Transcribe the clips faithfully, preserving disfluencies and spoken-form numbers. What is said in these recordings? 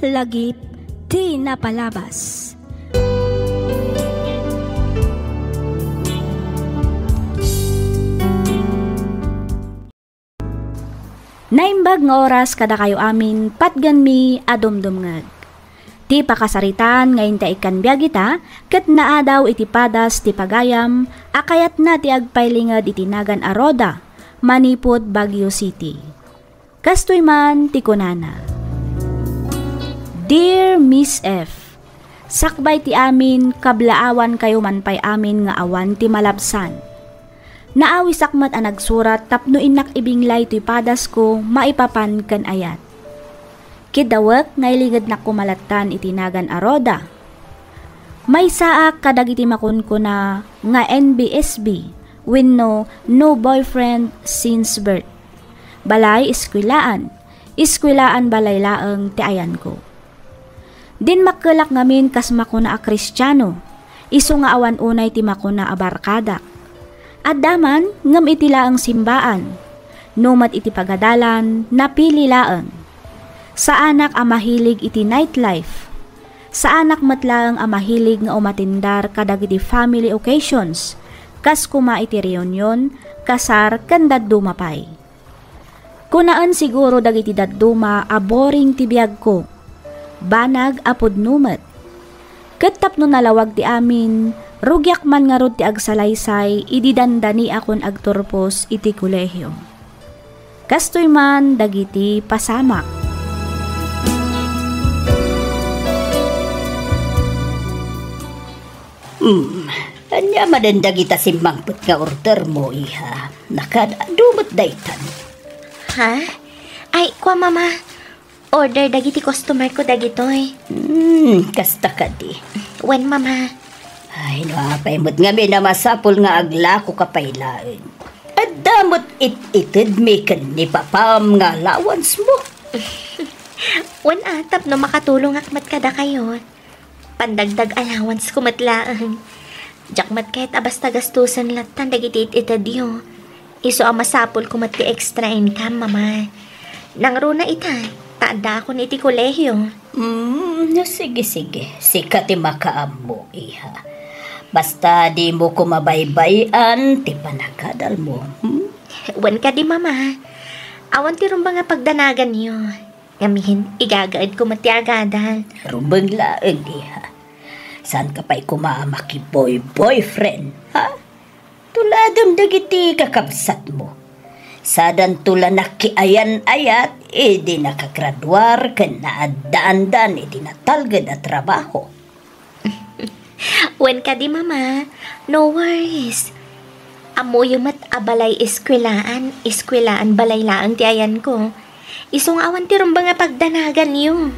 Lagip ti napalabas. Naimbag nga oras kadakayo amin, patgenmi a dumdumngeg. Ti pakasaritaan nga inta ikkan biag ita, ket naadaw iti padas ti pagayam a kayatna ti agpailinged iti nagan a Rhoda, manipud Baguio City. Kastoy man ti kunana, "Dear Miss F, sakbay ti amin, kablaawankayo man pay amin nga awan ti malabsan. Naawisak met a nagsurat tapno innak ibinglay toy padasko maipapan ken ayat. Kiddawek nga ilingednak koma lattan iti nagan a Rhoda. Maysaak kadagiti makunkuna nga N B S B wenno no boyfriend since birth. Balay, eskwelaan. Eskwelaan, balay laeng ti ayanko. Dinmakkelak ngamin kas makuna a Kristiano, isu nga awan unay ti makuna a barkadak. Adda man, ngem iti laeng simbaan, no met iti pagadalan, napili laeng. Saanak a mahilig iti nightlife. Saanak met laeng a mahilig nga umatindar kadagiti family occasions, kas koma iti reunion, kasar, ken dadduma pay. Kunaen siguro dagiti dadduma a boring ti biagko. Banag a pudno met. Ket tapno nalawag ti amin, rugiak man ngarud ti agsalaysay idi dandaniakon agturpos iti kolehio. Kastoy man dagiti pasamak." Hmm, ania manen dagita simmangpet nga ordermo, iha? Nakad-adu met daytan. Ha? Ay, kua, Mama. Order dagiti customer ko dagitoy. Hmm, kasta kadi. Wen, Mama. Ay, no apay met ngamin a masapul nga aglakoka pay laeng. Adda met it-itedmi ken ni Papam nga allowance mo. Wen, a, tapno makatulongak met kadakayo. Pandagdag allowance ko met laeng. Diak met ket a basta gastusen lattan dagiti it-itedyo. Isu a masapul ko met ti extra income, Mama. Nangruna ita, ta addaakon iti kolehio. Mm, no, sige, sige. Sika ti makaammo, iha. Basta dimo ko mabaybay-an ti panagadalmo, hmm? Wen kadi, Mama. Awan ti rumbeng a pagdanaganyo. Ngamin, igagaedko met ti agadal. Rumbeng laeng, iha. Saanka pay koma a makiboy-boyfriend, ha? Tuladem dagiti kakabsatmo. Sadanto la nakiayan-ayat idi nakagraduar ken naaddaandan iti natalged a trabaho. Wen kadi, Mama, no worries. Ammoyo met a balay eskwelaan, eskwelaan balay laeng ti ayanko. Isu nga awan ti rumbeng a pagdanaganyo.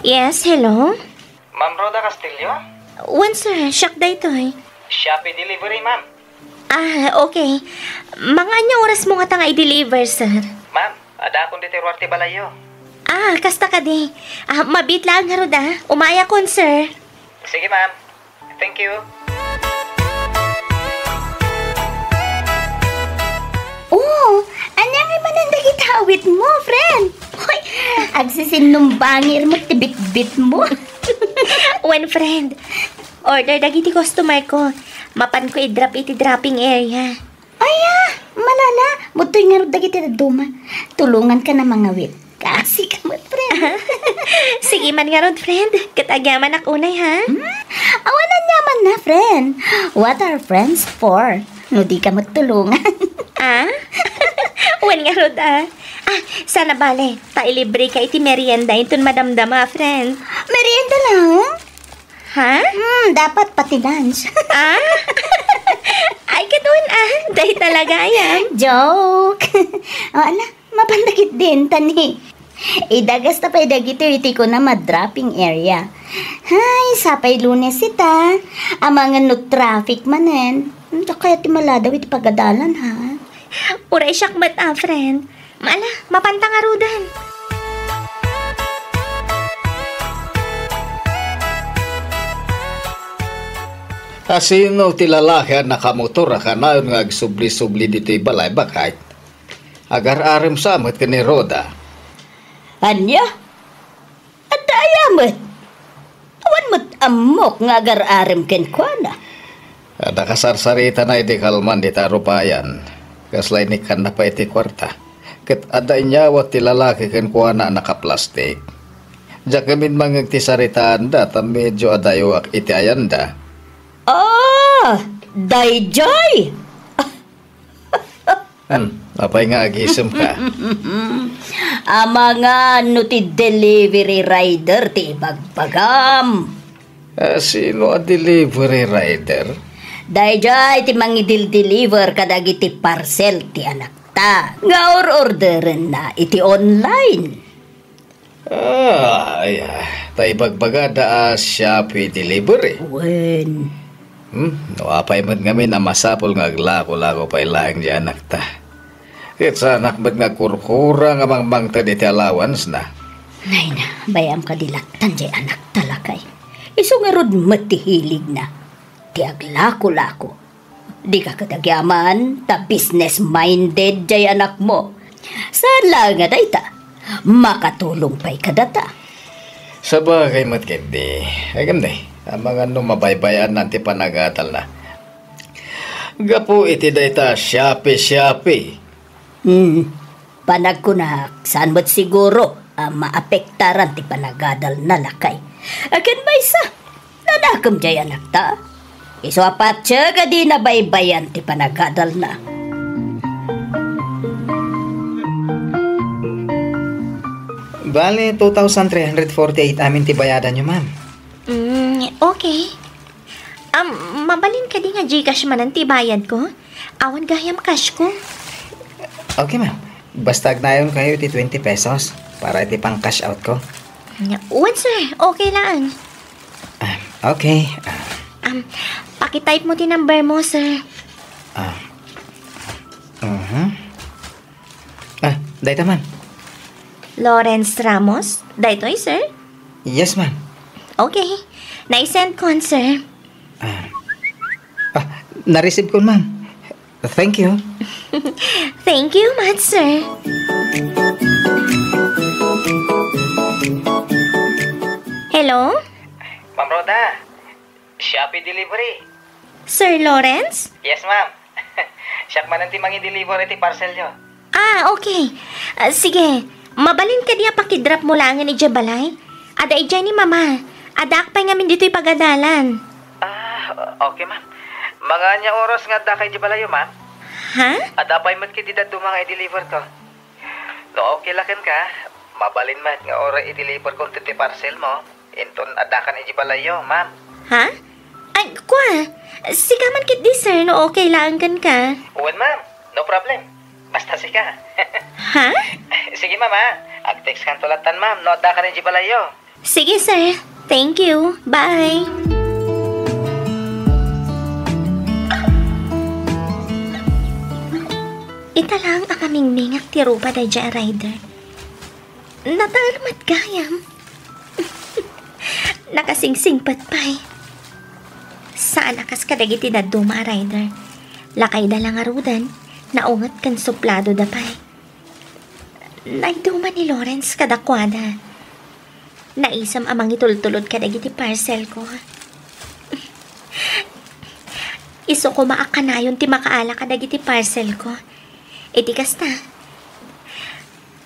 Yes, hello? Ma'am Rhoda Castillo? Wen, sir, siak daytoy. Shopee delivery, ma'am. Ah, okay. Mga ania oras mo ngata nga i-deliver, sir? Ma'am, addaakon ditoy ruar ti balayyo. Ah, kasta kadi. Ah, mabiit laeng ngarud, ah. Umayakon, sir. Sige, ma'am. Thank you. Oh, ania ngay manen dagiti awitmo, friend? Hoy, agsisinumbangir met ti bitbitmo. Wen, friend, order dagiti customer ko. Mapanko i-drop iti dropping area. Aya, malala, mudtoy ngarud dagiti dadduma. Tulonganka a mangawit. Kaasika met, friend. Sige man ngarud, friend. Ket agyamanak unay, ha? Hmm? Awan aniamanna, friend. What are friends for? No dika met tulongan. Ah? Wen ngarud, ah. Ah, saan a bale, ta ilibreka iti merienda inton madamdama, friend. Merienda lang? Ha? Hmm, dapat pati lunch. Ah? Ay, ket wen, ah. Dayta la gayam. Joke. O, ala, mapan dagiti denta ni. Idagasta pay dagitoy iti kunam a dropping area. Hay, sapay Lunes ita. Amangan no traffic manen. Ania kayat ti maladaw iti pagadalan, ha? Uray siak met, ah, friend. Ala, mapanta ngaruden. Asino ti lalaki a nakamotor a kanayon nga agsubli-subli ditoy balay, baket? Agar-arem sa met ken ni Rhoda. Ania? Adda aya met? Awan met ammok nga agar-arem kenkuana. Adda kasarsaritana idi kalman dita rupayan. Kasla inikkanna pay iti kuarta. Ket adda inyawat ti lalaki kenkuana a nakaplastik. Diak ngamin mangngeg ti saritaanda ta medio adayoak iti ayanda. Ah, daydiay! Hmm, apay nga agisemka? Amangan no ti delivery rider ti ibagbagam. Ah, sino a delivery rider? Daydiay ti mangidil-deliver kadagiti parcel ti anakta nga or-orderenna iti online. Ah, aya, ta ibagbagada a Shopee delivery. Wen. Hmm, no apay met ngamin a masapul nga aglako-lako pay laeng diay anakta. Ket saanak met nga agkurkura nga mangmangted iti allowance na. Nay na, bay-am kadi lattan diay anakta, lakay. Isu ngarud met ti hiligna. Ti aglako-lako. Dika ket agyaman ta business-minded diay anakmo. Saan laeng a dayta, makatulong pay kadata. Sabagay met ketdi, agem ne, amangan no mabaybay-anna ti panagadalna. Gapu iti dayta a Shopee-Shopee. Hmm. Panagkunak, saan met siguro a maapektaran ti panagadalna, lakay. Ken maysa, nanakem diay anakta. Isu a patse a di nabaybayan ti panagadalna. Bale, two thousand three hundred forty-eight amin ti bayadanyo, ma'am. Mm, okay. Um, mabalin kadi nga Gcash manen ti bayad ko? Awan gayam cash ko. Okay, ma'am. Basta agnayonkayo iti twenty pesos para iti pang-cash out ko. Wen, sir. Okay laeng. Ah, okay. Ah. Um, pakitype mo ti number mo, sir. Ah. Mhm. Ah, dayta man. Lawrence Ramos? Daytoy, sir? Yes, ma'am. Okay. Naisend kon, sir. Ah. Ah, na-receive kon, ma'am. Thank you. Thank you much, sir. Hello? Ma'am Rhoda, Shopee delivery. Sir Lawrence? Yes, ma'am. Siak manen ti mangi-deliver iti parcelyo. Ah, okay. Ah, sige. Mabalin kadi a pakidrop mo laengen idiay balay? Adda idiay ni Mama. Addaak pay ngamin ditoy pagadalan. Ah, okay, ma'am. Mga ania oras nga addaka idiay balayyo, ma'am? Ha? Adda pay met ketdi dadduma nga i-deliver ko. No okay la kenka, mabalin met nga uray i-deliver kon ti parcelmo, inton addakan idiay balayyo, ma'am. Ha? Ay, kua, sika man ketdi, sir, no okay laeng kenka. Wen, ma'am. No problem. Basta sika. Ha? Sige, ma'am, ha? Ag-text kanto lattan, ma'am, no addakan idiay balayyo. Sige, sir. Thank you. Bye. Ita laeng a mamingmingak ti rupa daydiay a rider. Nataer met gayam. Nakasingsingpet pay. Saan a kas kadagiti dadduma a rider. Lakayda la ngaruden, naunget ken supladoda pay. Naiduma ni Lawrence kadakuada. Naisem a mangitultulod kadagiti parcelko. Isu koma a kanayon ti makaala kadagiti parcelko. Iti kasta,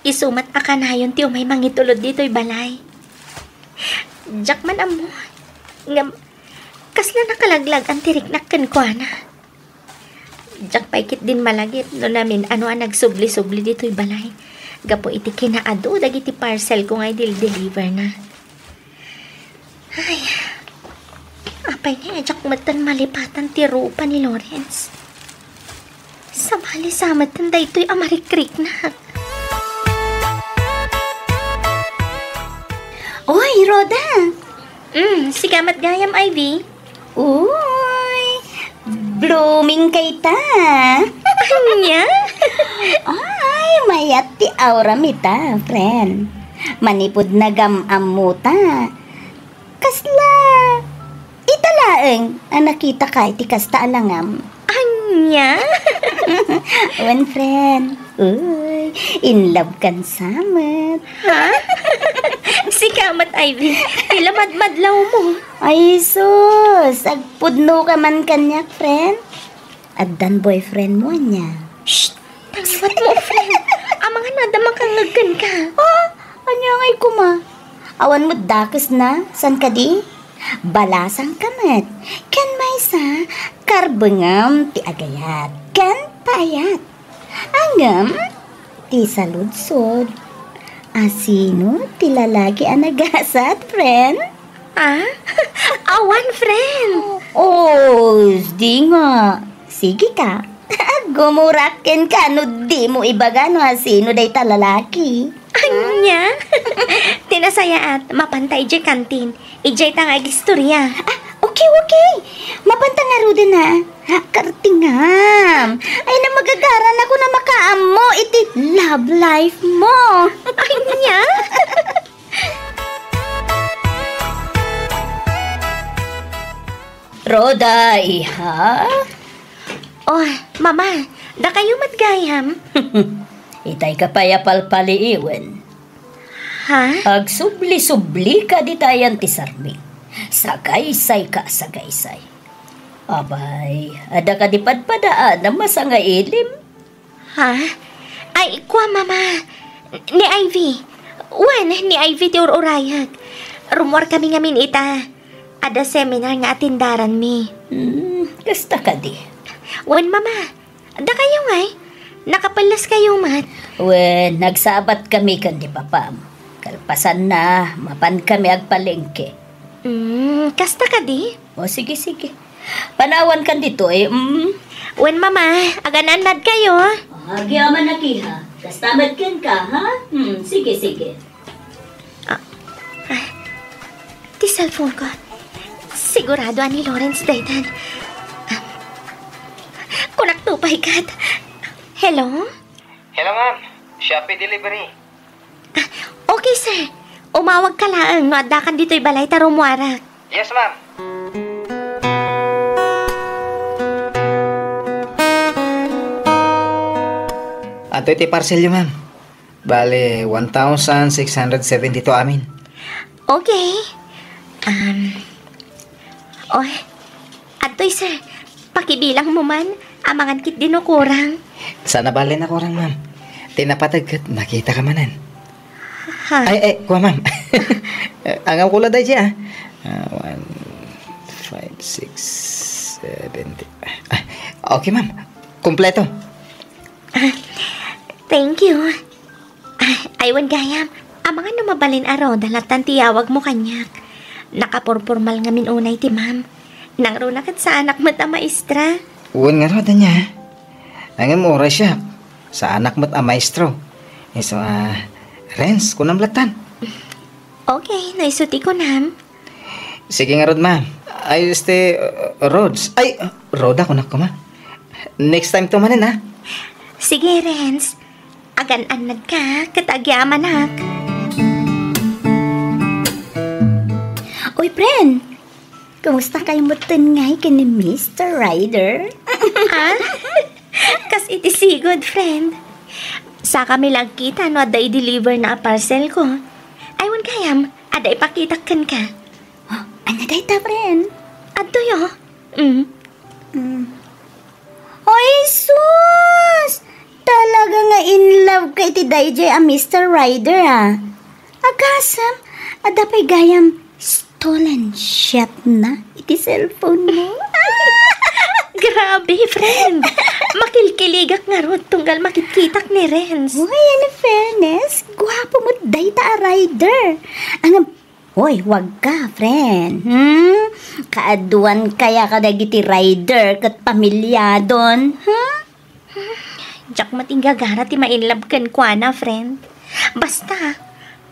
isu met a kanayon ti umay mangitulod ditoy balay. Diak man ammo ngem kasla nakalaglag-an ti riknak kenkuana. Diak pay ketdin malagip no namin-ano a nagsubli-subli ditoy balay gapu iti kinaadu dagiti parcelko nga idil-deliverna. Ay, apay nga diak metten malipatan ti rupa ni Lawrence? Sabali sa metten daytoy a marikriknak. Oy, Rhoda! Mm, sika met gayam, Ivy. Uy, blooming kayta. Ania? Ay, mayat ti auram ita, friend. Manipud nagam-ammuta. Kasla, ita laeng a nakitaka iti kasta a langam. Ania? Wen, friend. Uy, in love kan sa met. Ha? Sika met, Ivy. Ti la madmadlaw mo. Ay, sus! Agpudno ka man kaniak, friend. Addan boyfriend mo, ania? Shh! Tangwat mo, friend. Amangan adda makangngeg kenka. Oh, ania ngay koma? Awan met dakesna, saan kadi? Balasang ka met. Ken maysa, karbengam ti agayat ken paayat. Ngem, ti saludsod, asino ti lalaki a nagasat, friend? Ah? Awan, friend. Oh, di nga. Sige ka. Agumurak kenka no dimo ibaga no asino dayta lalaki. Ania? Ti nasayaat, mapanta idiay kantin. Idiay ta nga agistorya. Ah, okay, okay. Mapanta ngaruden, ha? Ha, kartingam. Ay, na magagaran ako na makaammo iti love life mo. Ania? Rhoda, iha? Oh, Mama, dakayo met gayam? Itay ka pay a palpaliiwen. Ha? Agsubli-subli ka ditayan ti sarming. Sagaysay ka, sagaysay. Abay, adda kadi padpadaanam a sangailim? Ha? Ay, kua, Mama. Ni Ivy. Wen, ni Ivy ti ur-urayek. Rummuar kami ngamin ita. Adda seminar nga atendaranmi. Hmm, kasta kadi. Wen, Mama. Dakayo ngay? Nakapelles kayo met? Wen, nagsabat kami ken ni papam. Kalpasanna, mapan kami agpalengke. Hmm, kasta kadi? O, sige, sige. Panawan kan ditoy, mm? Wen, Mama, agan-annad kayo. Agyamanak, iha. Kasta met kenka, ha? Hmm, sige, sige. Ah, ah, ti cellphone ko. Sigurado a ni Lawrence daytan. Ah, kunakto pay ket. Hello? Hello, ma'am. Shopee delivery. Ah, okay, sir. Umawag ka laeng no addakan ditoy balay ta rummuarak. Yes, ma'am. Adtoy ti parcelyo, ma'am. Bale, one thousand six hundred seventy-two amin. Okay. Um, oh, adtoy, sir. Pakibilang mo man, amangan ket di no kurang. Saan a bale nakurang, ma'am. Ti napateg ket nakita ka manen. Ha? Ay, ay, kua, ma'am. Angawko la daydi, ah. Ah, one, five, six, seven, eight. Ah, okay, ma'am. Kompleto. Ah, thank you. Ah, ay, wen gayam, amangan no mabalin a Rhoda latan ti yawag mo kaniak. Nakapurpormal ngamin unay ti ma'am. Nangruna ket saanak met a maestra. Wen ngarud, ania? Ngem uray siak, saanak met a maestro. Isu a, Renz, kunam latan. Okay, no isu ti kunam. Sige ngarud, ma'am. Ay, este, uh, Rods. Ay, uh, Rhoda, kunak koma. Next time to manen, ha? Sige, Renz. Agan-annad ka, ket agyamanak. Uy, friend! Kumusta kayo metten ngay ken ni Mister Ryder? Ha? Kas iti sigud, friend. Sakami la agkita no adda i-deliver na a parcel ko. Ay, wen gayam, adda ipakitak kenka. Oh, ania dayta, friend? Adtoy, oh. Mm. Mm. Oy, sus! Talaga nga in love ka iti daydiay a Mister Ryder, ah. Agasem, adda pay gayam stolen shot na iti cellphone mo. Grabe, friend. Makilkiligak ngarud tunggal makitkitak ni Renz. Uy, in fairness, guapo met dayta a Ryder. Ang Hoy, wag ka, friend. Hmm? Kaaduan kaya kadagiti Ryder ket pamiliadon? Hmm? Diak met inggagara ti ma-inlove kenkuana, friend. Basta,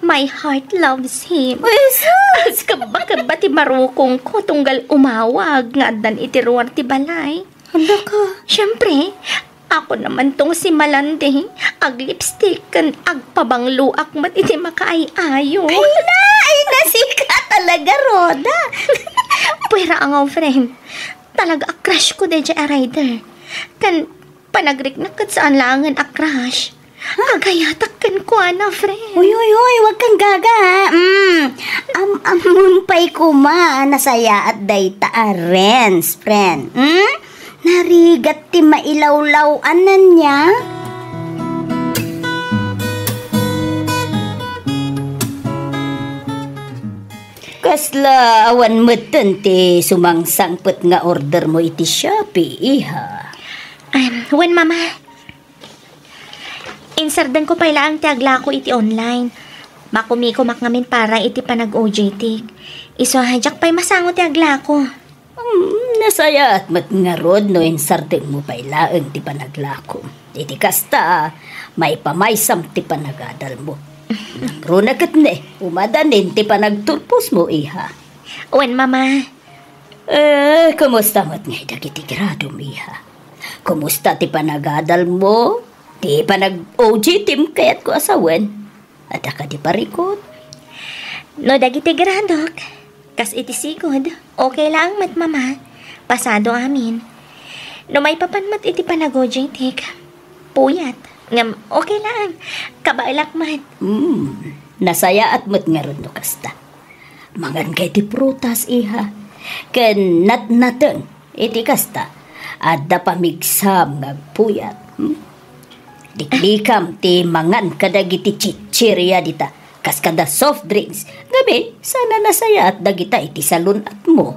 my heart loves him. Ay, sus! Agkebba-kebba ti marukongko tunggal umawag nga addan iti ruar ti balay. Hala ka. Siyempre, ako naman tong si Malandi, aglipstick ken agpabangloak met iti makaay-ayo. Ay na, ay na, sika talaga, Rhoda. Pwera angaw, friend. Talaga a crush ko daydiay a Ryder. Ken panagriknak ket saan laengen a crush. Agayatak kenkuana, friend. Uy, uy, uy, wag kang gaga, ha? Mm. Am-ammom pay koma a nasayaat dayta a Renz, friend. Mm? Narigat ti mailawlaw-an ania? Kasla awan metten ti sumangsangpet nga order mo iti Shopee, iha? Em, wen, Mama. Insardengko pay laeng ti aglako iti online. Makumikomak ngamin para iti panag-O J T. Isu a diak pay masango ti aglako. Hmm, nasayaat met ngarud no insardengmo pay laeng ti panaglako. Iti kasta, maipamaysam ti panagadalmo. Nangruna ket ne, umadanin ti panagturposmo, iha. Wen, Mama. Eh, kumusta met ngay dagiti gradom, iha? Kumusta ti panagadalmo? Ti panag-O J T-m kayatko a sawen? Adda kadi parikut? No dagiti gradok, kas iti sigud, okay laeng met, Mama. Pasado amin. No maipapan met iti panag-O J T-k, puyat. Ngem okay laeng. Kabaelak met. Hmm, nasayaat met ngarud no kasta. Mangan kay ti prutas, iha. Ken natnateng iti kasta, adda pamigsam nga agpuyat. Hmm? Liklikam ti mangan kadagiti chichirya dita, kas kada soft drinks. Ngem saan a nasayaat dagita iti salun-atmo.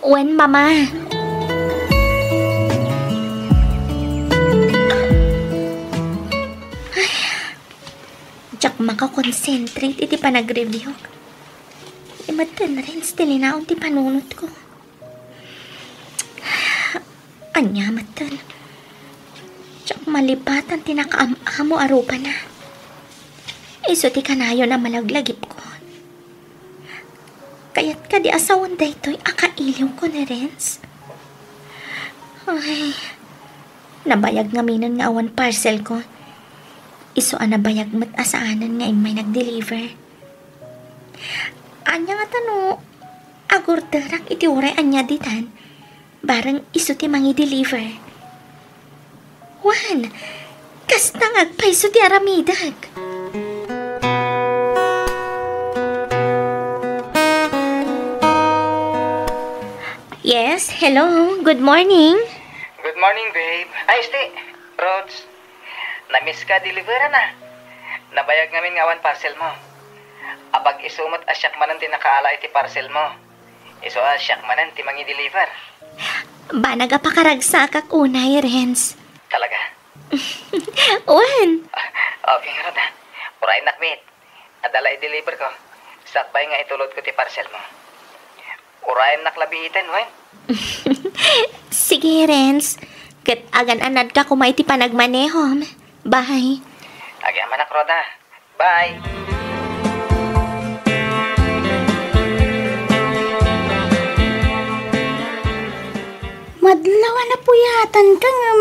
Wen, Mama. Ay, diak makakonsentrate iti panagreviewk. Imetten, Renz, ti linaon ti panunotko. Ania metten? Diak malipatan ti nakaam-amo a rupana. Isu ti kanayon a malaglagipkon. Kayat kadi a sawen daytoy a kailiwko ni Renz? Ay, nabayag ngaminen nga awan parcelko. Isu a nabayag met a saanen nga immay nag-deliver. Ania ngata no agorderak iti uray ania ditan, bareng isu ti mangi-deliver? Wen, kasta nga agpayso ti aramidek. Yes, hello. Good morning. Good morning, babe. Ay, sti, Rods. Namiss ka deliveran a. Nabayag ngamin nga awan parcel mo. Apag-isu met a siak manen ti nakaala iti parcel mo. Isu a siak manen ti mangi-deliver. Banag a pakaragsakak unay, Renz. Talaga? Wen. Okay ngarud a. Urayennak met. Adda la i-deliver ko. Sakbay nga itulodko ti parcel mo. Urayennak la biiten, wen? Sige, Renz. Ket agan-anadka koma iti panagmanehom. Bye. Agyamanak, Roda. Bye. Madlaw a napuyatanka ngem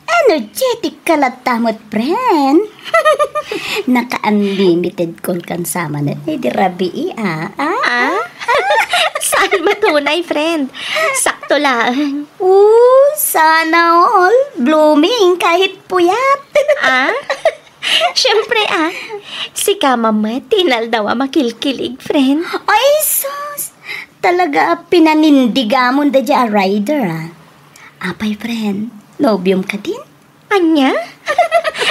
energetic ka latta met, friend. Naka-unlimited call kan sa manen, eh, di rabii, ah. Ah? Ah? Saan met unay, friend? Sakto laeng. Oh, sana all. Blooming kahit puyat. Ah? Siyempre, ah. Sika met ti inaldaw a makilkilig, friend. Ay, sus! Talaga a pinanindigamon da dia a rider, ah. Apay, friend, nobiom ka din? Ania?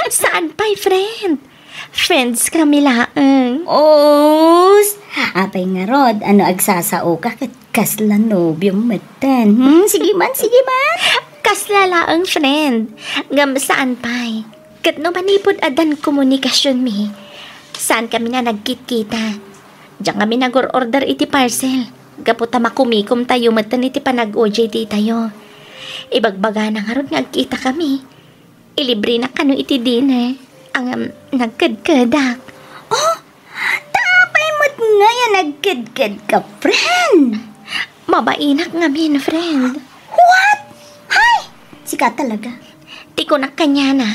Saan pay, friend? Friends kami laeng. Os! Apay ngarud, ano agsasao ka ket kasla nobiom metten? Hmm, sige man, sige man. Kasla laeng, friend. Ngem saan pay. Ket no manipud addan komunikasionmi, saan kami a nagkitkita. Diak kami nag-or-order iti parcel. Gapu ta makumikom tayo metten iti panag-O J T tayo. Ibagbagana ngarud nga agkita kami. Ilibrena kano iti dinner. Ngem nagkedkedak. Oh, ta apay met ngay a nagkedked ka, friend? Mabainak ngamin, friend. What? Hay! Sika talaga. Ti kunak kaniana,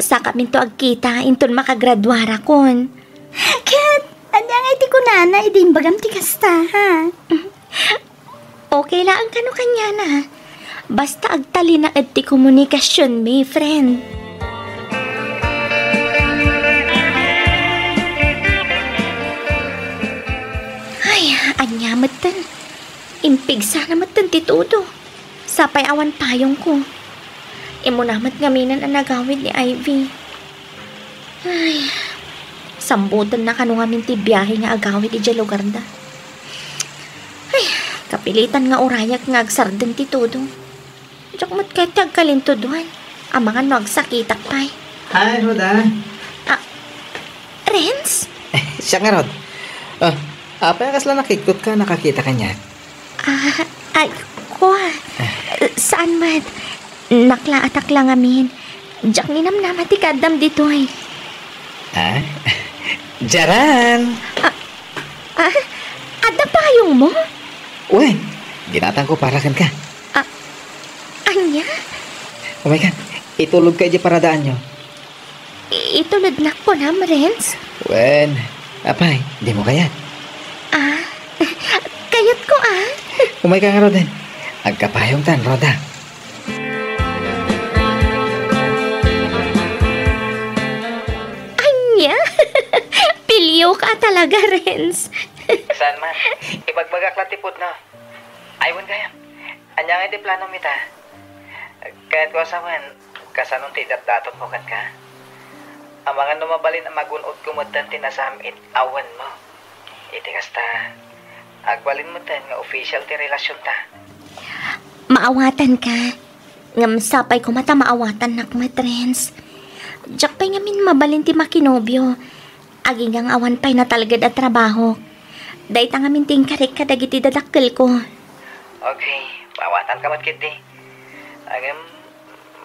sakaminto agkita inton makagraduarakon. Ket, ania ngay ti kunana idi imbagam ti kasta, ha? Okay laeng kano kaniana. Basta agtalinaed ti komunikasionmi, friend. Impigsana metten ti tudo. Sapay awan payongko. Immuna met ngaminen a nagawid ni Ivy. Ay, sambutenna kano ngamin ti biahe nga agawid idiay lugarda. Ay, kapilitan nga urayak nga agsardeng ti tudo. Diak met kayat ti agkalintudoan. Amangan no agsakitak pay. Hi, Rhoda. Ah, Renz? Siak ngarud. Ah, apay a kasla nakikkotka a nakakita kaniak? Ah, ay, kua. Saan met. Naklaatak la ngamin. Diak ninamnama ti kaaddam ditoy. Ah? Diaran! Ah, ah, adda payongmo? Wen, ginatangko para kenka. Ah, ania? Umayka, itulodka idiay paradaanyo. I-, itulodnak kunam, Renz? Wen, apay, dimo kayat? Ah, kayatko, ah. Umayka ngaruden. Agkapayongtan, Rhoda. Ania? Pilioka talaga, Renz. Saan man? Ibagbagak la ti pudno. Ay, wen gayam. Ania ngay ti planom ita? Kayatko a sawen, kasanon ti idatdatonmo kenka? Amangan no mabalin a magun-odko metten ti nasam-it a wenmo. Iti kasta, agbalin metten nga official ti relasionta. Maawatanka. Ngem sapay koma ta maawatannak met, Renz. Diak pay ngamin mabalin ti makinobio. Agingga nga awan pay natalged a trabaho. Dayta ngamin ti inkarik kadagiti dadakkelko. Okay, maawatanka met ketdi. Ngem,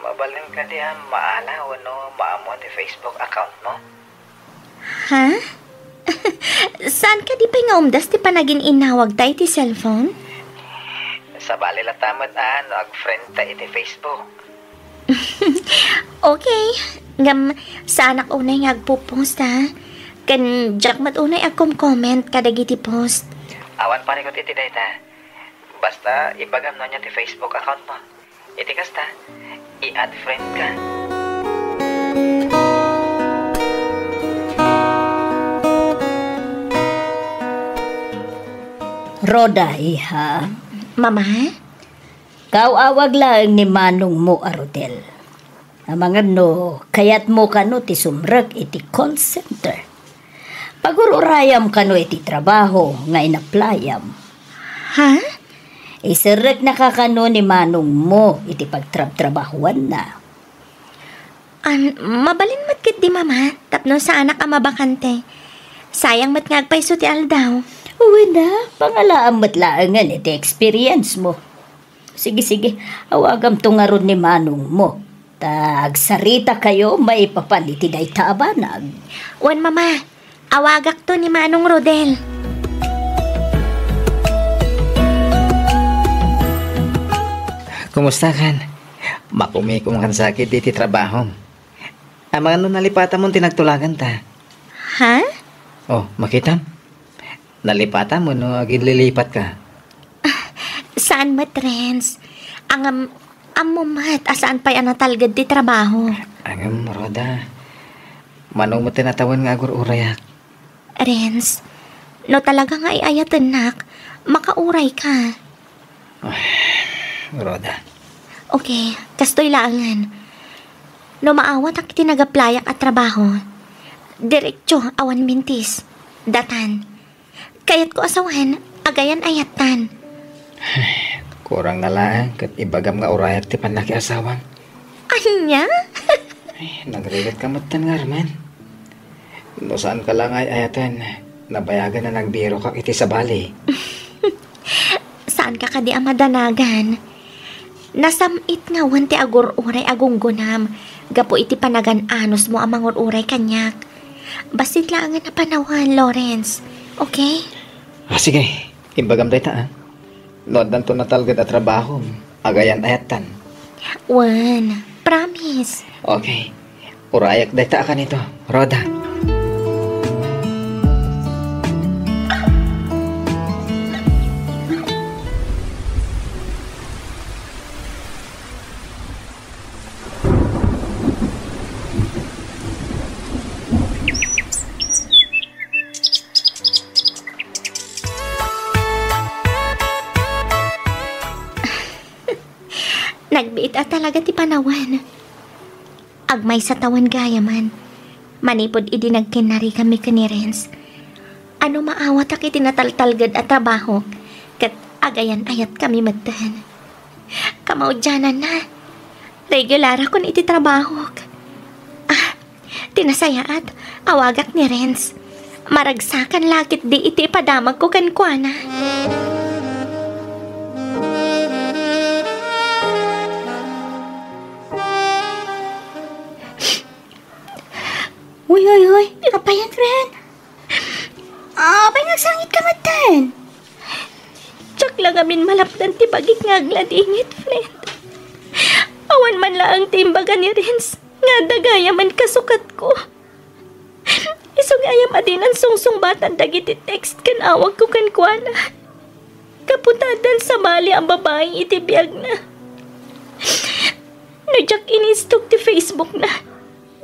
mabalin kadi a maala wenno maammo ti Facebook account mo? Ha? Saan kadi pay nga umdas ti panagin-inawagta iti cellphone? Sabali latta met a no ag-friendta iti Facebook. Okay. Ngem, saanak unay nga agpo-post, ha? Ken diak met unay agkom-comment kadagiti post. Awan parikut iti dayta. Basta ibagam no ania ti Facebook account mo. Iti kasta, i-add friend ka. Rhoda, iha. Mama? Kaaw-awag laeng ni manongmo a Rodel. Amangan no kayatmo kano ti sumrek iti call center. Pagur-urayam kano iti trabaho nga inaplayam. Ha? Iserreknaka kano ni manongmo iti pagtrabtrabahoanna. An, mabalin met ketdi, Mama, tapno saanak a mabakante. Sayang met nga agpayso ti aldaw. Wen a, pangalaam met laengen iti experience mo. Sige, sige, awagamto ngarud ni manongmo. Ta agsaritakayo maipapan iti dayta a banag. Wen, Mama, awagakto ni Manong Rodel. Kumusta kan? Makumikom kan sakit iti trabahom. Amangan no nalipatamon ti nagtulaganta. Ha? Oh, makitam? Nalipatam wenno aginlilipat ka? Saan met, Renz. Ngem, ammo met a saan pay a natalged ti trabaho. Ngem, Rhoda, mano met ti natawen nga agur-urayak? Renz, no talaga nga iyayatennak, makauray ka. Ay, Rhoda. Okay, kastoy laengen. No maawatak iti nagaplayak a trabaho, diretso awan mintis. Datan. Kayatko a sawen, agayan-ayattan. Kurang na laeng ket ibagam nga urayak ti pannakiasawam. Ania? Ay, nagrigat ka metten ngarud. No saan ka la nga ay-ayaten, nabayagen a nagbirokak iti sabali. Saanka kadi a madanagan? Nasam-it ngawen ti agur-uray a gunggonam gapu iti panagan-anosmo a mangur-uray kaniak. Bassit laengen a panawen, Lawrence. Okay? Ah, sige. Ibagam dayta, ah. No addanto natalged a trabahom, agayan-ayattan. Wen, promise. Okay. Urayak dayta a kanito, Rhoda. Nagbiit a talaga ti panawen. Agmaysa tawen gayamen. Manipud idi nagkinnariganmi ken ni Renz, ano maawatak iti nataltalged a trabahok, ket agayan-ayatkami metten. Kamaudiananna, regularakon iti trabahok. Ah, ti nasayaat, awagak ni Renz. Maragsakan la ketdi iti ipadamagko kenkuana. Uy, uy, uy. Apay yan, friend? Apay nga agsangitka metten? Diak la ngamin malapdan ti bagik nga agladingit, friend. Awan man laeng ti imbaga ni Renz nga adda gayamen kasukatko. Isu gayam a dinan sungsungbatan dagiti text ken awagko kenkuana. Gapu ta addan sabali a babai iti biagna. No diak inistok ti Facebookna,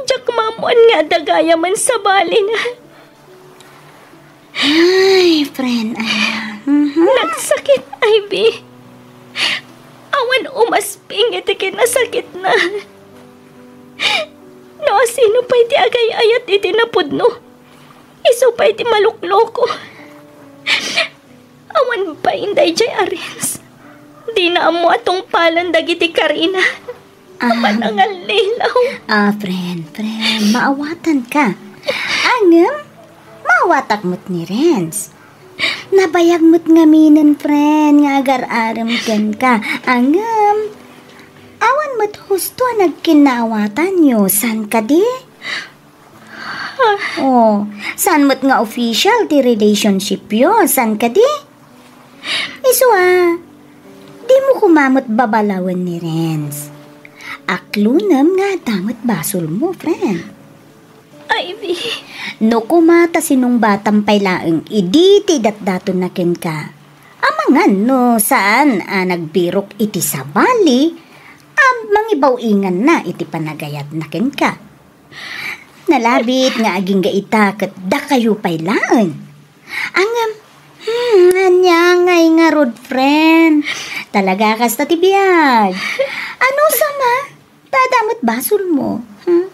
diak maammuan nga adda gayamen sabalina. Ay, friend, ay, mhm. Nagsakit, Ivy. Awan umasping iti kinasakitna. No asino pay ti agay-ayat iti napudno, isu pay ti malukloko. Awan pay daydiay a Renz. Dina ammo a tungpalen dagiti karina. Ah. Apan nangallilaw. Ah, friend, friend, maawatanka. Ngem, maawatak met ni Renz. Nabayag met ngaminen, friend, nga agar-arem kenka. Ngem, awan met husto a nagkinnaawatanyo, saan kadi? Oh, saan met nga official ti relationshipyo, saan kadi? Isu a, dimo koma met babalawen ni Renz. Aklonem nga adda met basolmo, friend. Ivy. No koma ta sinungbatam pay laeng idi ti idatdatonna kenka, amangan no saan a nagbirok iti sabali a mangibaw-inganna iti panagayatna kenka. Nalabit nga agingga ita ket dakayo pay laeng. Ngem, hmm, ania ngay ngarud, friend? Talaga kasta ti biag. Ano sama? Tada met basolmo. Hmm?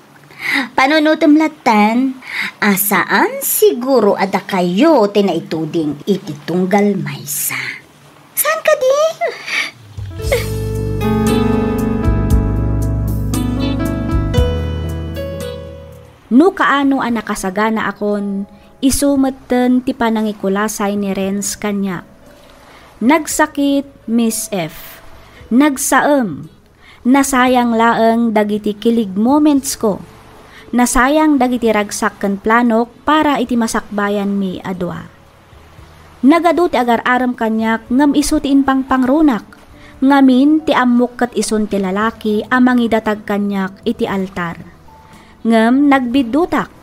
Panunutem lattan, a saan siguro a dakayo ti naituding iti tunggal maysa. Saan kadi? No kaano a nakasaganaakon, isu metten ti panangikulasay ni Renz kaniak. Nagsakit, Miss F. Nagsaem. Nasayang laeng dagiti kilig momentsko. Nasayang dagiti ragsak ken planok para iti masakbayanmi a dua. Nagadu ti agar-arem kaniak ngem isu ti impangpangrunak. Ngamin ti ammok ket isun ti lalaki a mangidatag kaniak iti altar. Ngem nagbiddutak.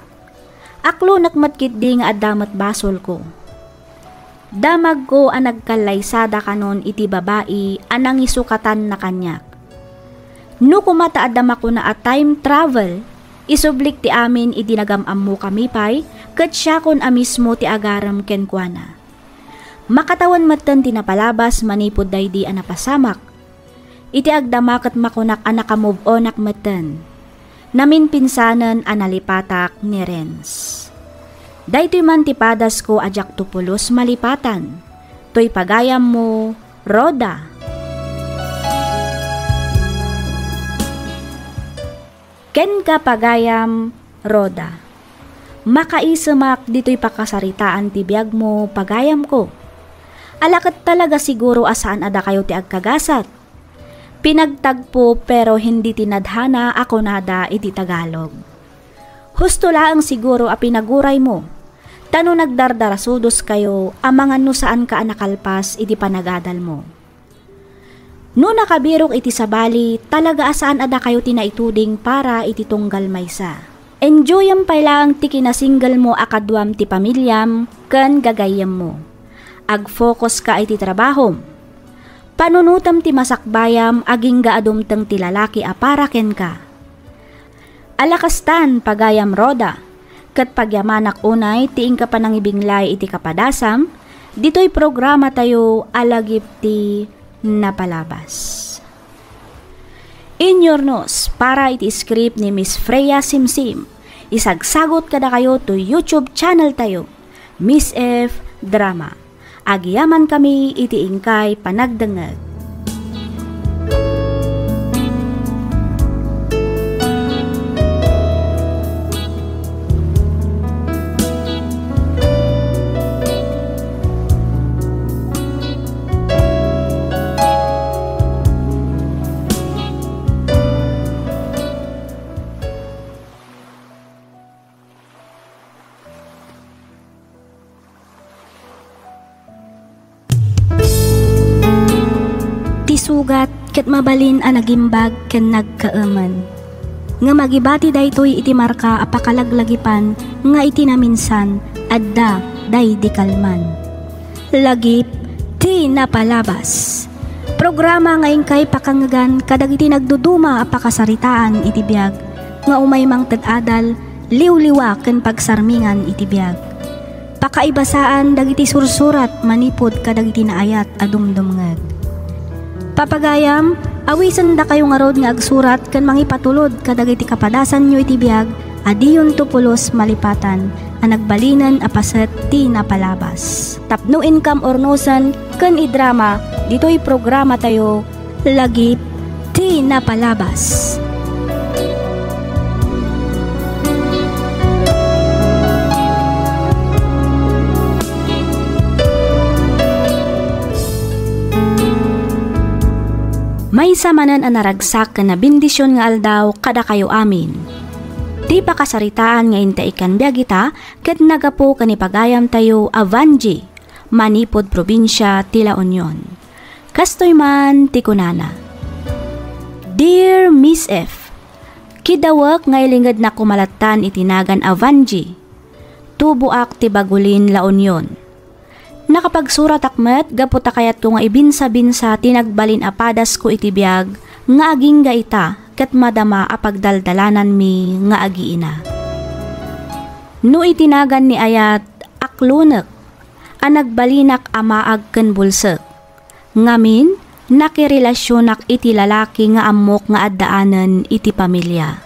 Aklonek met ketdi nga adda met basolko. Damagko a nagkallaysada kanon iti babai a nangisukatanna kaniak. No koma ta adda makuna a time travel, isublik ti amin idi nagam-ammokami pay, ket siakon a mismo ti agarem kenkuana. Makatawen metten ti napalabas manipud daydi a napasamak. Iti agdama ket makunak a naka-move onak metten. Naminpinsanen a nalipatak ni Renz. Daytoy man ti padasko a diakto pulos malipatan. Toy pagayammo, Rhoda. Kenka, pagayam, Rhoda. Makaisemak ditoy pakasaritaan ti biagmo, pagayamko. Ala ket talaga siguro a saan a dakayo ti agkagasat. Pinagtagpo pero hindi tinadhana a kunada iti Tagalog. Husto laeng siguro a pinaguraymo, ta no nagdardarasudoskayo, amangan no saanka a nakalpas iti panagadalmo. No nakabirok iti sabali, talaga a saan a dakayo ti naituding para iti tunggal maysa. Enjoyem pay laeng ti kinasinggelmo a kaduam ti pamiliam ken gagayyemmo. Agfokuska iti trabahom. Panunotem ti masakbayam agingga a dumteng ti lalaki a para kenka. Ala kastan, pagayam Rhoda, ket pagyamanak unay ti inka panangibinglay iti kapadasam, ditoy programatayo a lagip ti napalabas. Inyurnos para iti script ni Miss Freya Simsim. Isagsagot kadakayo to YouTube channel tayo, Miss F Drama. Agyamankami iti inkay panagdengngeg. Ti sugat ket mabalin a nagimbag ken nagkaemen. Ngem agibati daytoy iti marka a pakalaglagipan nga iti naminsan, adda daydi kalman. Lagip ti napalabas. Programa nga inkay pakangngegan kadagiti nagduduma a pakasaritaan iti biag nga umay mangted adal, liwliwa ken pagsarmingan iti biag. Pakaibasaan dagiti sursurat manipud kadagiti naayat a dumdumngeg. Papagayam, awisendakayo ngarud nga agsurat ken mangipatulod kadagiti kapadasanyo iti biag a diyonto pulos malipatan a nagbalinen a paset ti napalabas. Tapno inkam urnosen ken idrama ditoy programatayo, Lagip ti Napalabas. Maysa manen a naragsak ken nabendision nga aldaw kadakayo amin. Ti pakasaritaan nga intaikan biag ita ket naggapu ken ni pagayamtayo a Vangie, manipud probinsia ti La Union. Kastoy man ti kunana, "Dear Miss F, kidawek nga ilingednak koma lattan iti nagan a Vangie. Tuboak ti Bagulin, La Union. Nakapagsuratak met gapu ta kayatko nga ibinsabinsa ti nagbalin a padasko iti biag nga agingga ita ket madama a pagdaldalananmi nga agiina. No iti nagan ni ayat, aklonek a nagbalinak a maag ken bulsek. Ngamin, nakirelasionak iti lalaki nga ammok nga addaanen iti pamilia."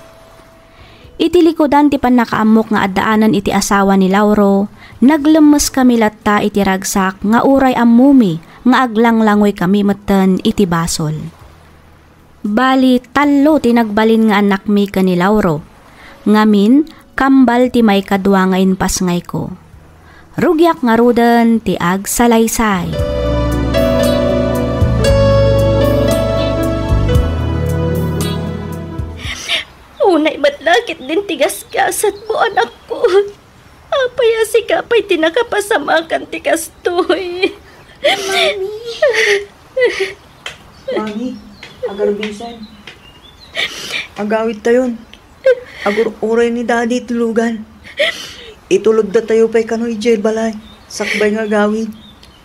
Iti likudan ti pannakaammok nga addaanen iti asawa ni Lauro, naglemmeskami latta iti ragsak nga uray ammomi nga aglanglangoykami metten iti basol. Bali, tallo ti nagbalin nga annakmi ken ni Lauro. Ngamin, kambal ti maikadua nga impasngayko. Rugiak ngaruden ti agsalaysay. Unay met la ketdin ti gasgasatmo, anakko. Apay a sika pay ti nakapasamakan ti kastoy? Mami. Mami, agarbisan. Agawidtayon. Agur-uray ni Daddy ti lugan. Itulodda tayo pay kano idiay balay. Sakbay nga agawid.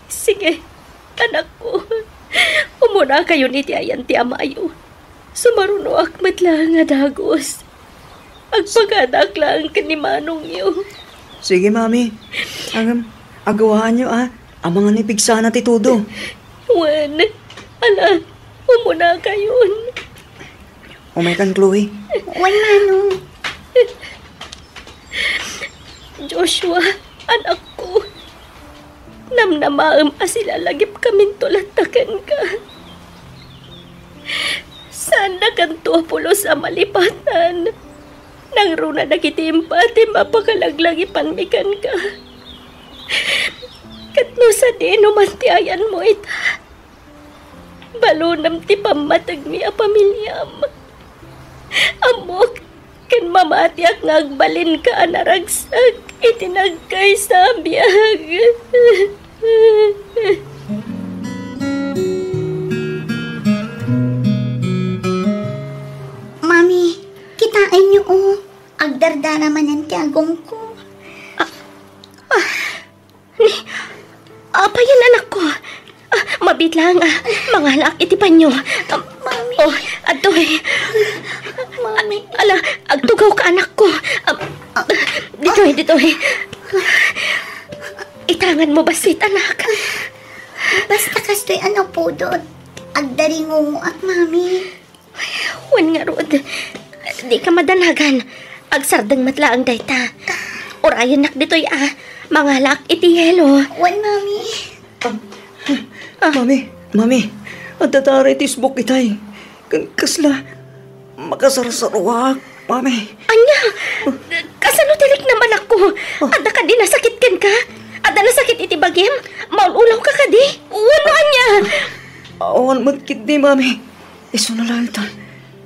Sige, anakko. Umunakayon iti ayan ti amayo. Sumarunoak met laeng a dagus. Agpagadak laeng ken ni manongyo. Sige, Mami. Ngem, agawaanyo, a. Amangan ipigsana ti tudo. Wen, ala, umunakayon. Umaykan, Chloe. Wen, Manong. Joshua, anakko, namnamaem a silalagipkaminto latta kenka. Saandakanto a pulos a malipatan. Nangruna dagiti impatim a pakalaglagipanmi kenka. Ket no sadino man ti ayanmo ita, Balunem ti pammategmi a pamiliam. Ammok ken mamatiak nga agbalinka a naragsak iti nagkaysa a biag. Mami, kitaenyo, o. Agdardara manen ti agongko. Ah, ah, Ni, apayen, anakko? Ah, mabiit laeng, a. Mangalaak iti panyo. Ah, Mami. O, adtoy. Mami. Ala, agtugawka, anakko. Ah, ditoy, ditoy. Itanganmo bassit, anak. Basta kastoy a napudot. Agdaringungoak, Mami. Wen ngarud, dika madanagan. Agsardeng met laeng dayta. Urayennak ditoy a, mangalaak iti yelo. Wen, Mami. Ah. Mami, Mami, adda dara iti isbuk itay. Ken kasla, makasarsaruak, Mami. Ania? Kasano ti riknam, anakko? Ah. Adda kadi nasakit kenka? Adda nasakit iti bagim? Maul-ulawka kadi? Wenno ania? Awan met ketdi, Mami. Isuna laeng ta.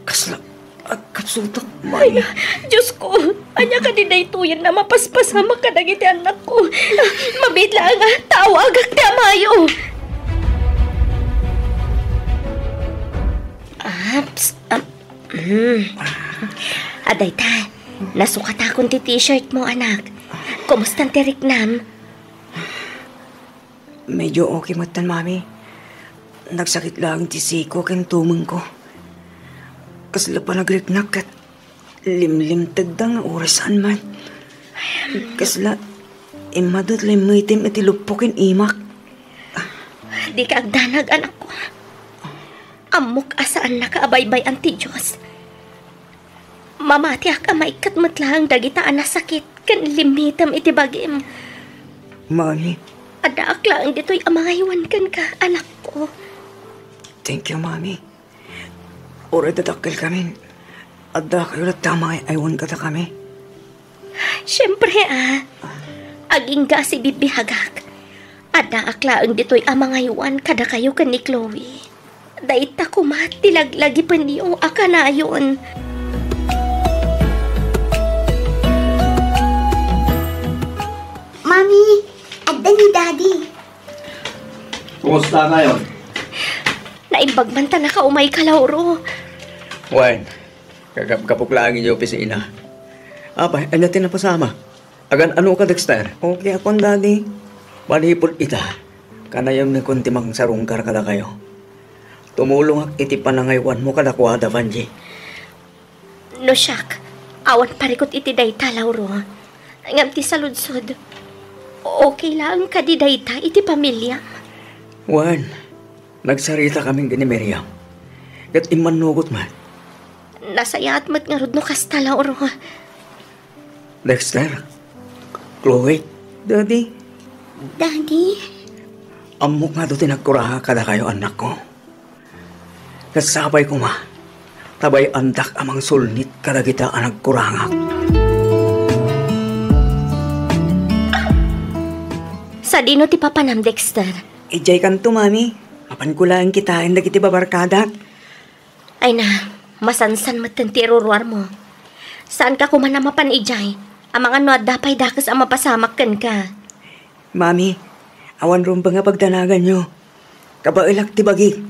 Kasla, agkapsutak, Mami. Ay, Diosko, ania kadi daytoyen a mapaspasamak kadagiti annakko? Mabiit laeng a, ta awagak ti amayo. Aps, am, hmm. Ah, dayta, nasukatakon ti t-shirt mo, anak. Kumustan ti riknam? Medyo okay metten, Mami. Nagsakit laeng ti siko ken tumengko. Kasla panagriknak ket limlimtegda nga oras saan man. Kasla, immadat la immetem iti luppo ken imak. Dika agdanag, anakko. Ammok a saannaka a baybay-an ti Dios. Mamatiak a maikkat met laeng dagita a nasakit ken limmitem iti bagim. Mami. Addaak laeng ditoy a mangaywan kenka, anakko. Thank you, Mami. Uray dadakkelkamin, adda kayo latta a mangay-aywan kadakami. Siempre, a. Agingga a sibibiagak. Addaak laeng ditoy a mangaywan kadakayo ken ni Chloe. Dayta koma ti laglagipenyo a kanayon. Mami, adda ni Daddy. Kumusta ngayon? Naimbag man ta nakaumayka, Lauro. Wen, kagapgapok laeng idiay opisina. Apay, ania ti napasama? Agan-anoka, Dexter? Okay akon, Daddy. Manipud ita, kanayonnakon ti mangsarungkar kadakayo. Tumulongak iti panangaywanmo kadakuada, Vangie. No siak, awan parikut iti dayta, Lauro. Ngem ti saludsod, okay laeng kadi dayta iti pamiliam? Wen, nagsaritakami ken ni Miriam. Ket immannugot met. Nasayaat met ngarud no kasta, Lauro. Dexter, Chloe. Daddy. Daddy? Ammok nga adu ti nagkurangak kadakayo, annakko. Ket sapay koma, ta bay-andak a mangsulnit kadagita a nagkurangak. Sadino ti papanam, Dexter? Idiay kanto, Mami. Apanko laeng kitaen dagiti babarkadak. Ay na, masansan metten ti iruruarmo. Saanka koma a mapan idiay, amangan no adda pay dakes a mapasamak kenka. Mami, awan rumbeng a pagdanaganyo. Kabaelak ti bagik.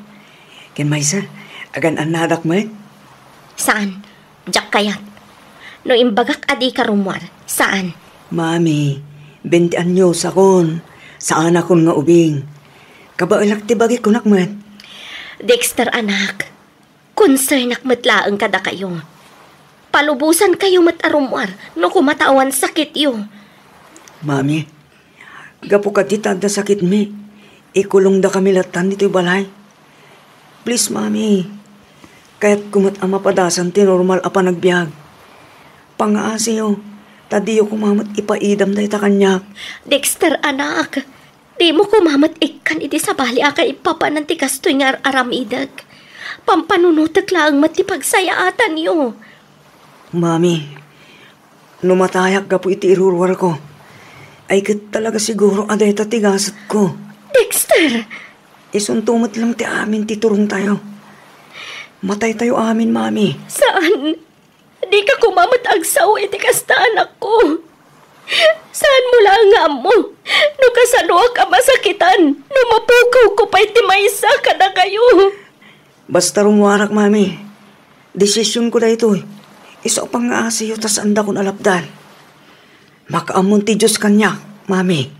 Ken maysa, agan-annadak met? Saan, diak kayat. No imbagak a dika rummuar, saan. Mami, bente anyosakon. Saanakon nga ubing. Kabaelak ti bagik, kunak met. Dexter, anak, konsernak met laeng kadakayo. Palubosankayo met a rummuar no koma ta awan sakityo. Mami, gapu kadi ta adda sakitmi, ikulongdakami lattan ditoy balay. Please, Mami, kayatko met a mapadasan ti normal a panagbiag. Pangaasiyo, ta diyo koma met ipaidam dayta kaniak. Dexter, anak, dimo koma met ikkan iti sabali a kaipapanan ti kastoy nga ar-aramidek. Pampanunotek laeng met ti pagsayaatanyo. Mami, no matayak gapu iti iruruarko, ay ket talaga siguro a dayta ti gasetko. Dexter! Isunto met lang ti amin ti turongtayo. Mataytayo amin, Mami. Saan? Dika koma met agsao iti kasta, anakko. Saanmo laeng nga ammo no kasanoak a masakitan no mapukawko pay ti maysa kadakayo. Basta rummuarak, Mami. Desisionko daytoy. Isu a pangaasiyo ta saandakon a lapdan. Makaammon ti Dios kaniak, Mami.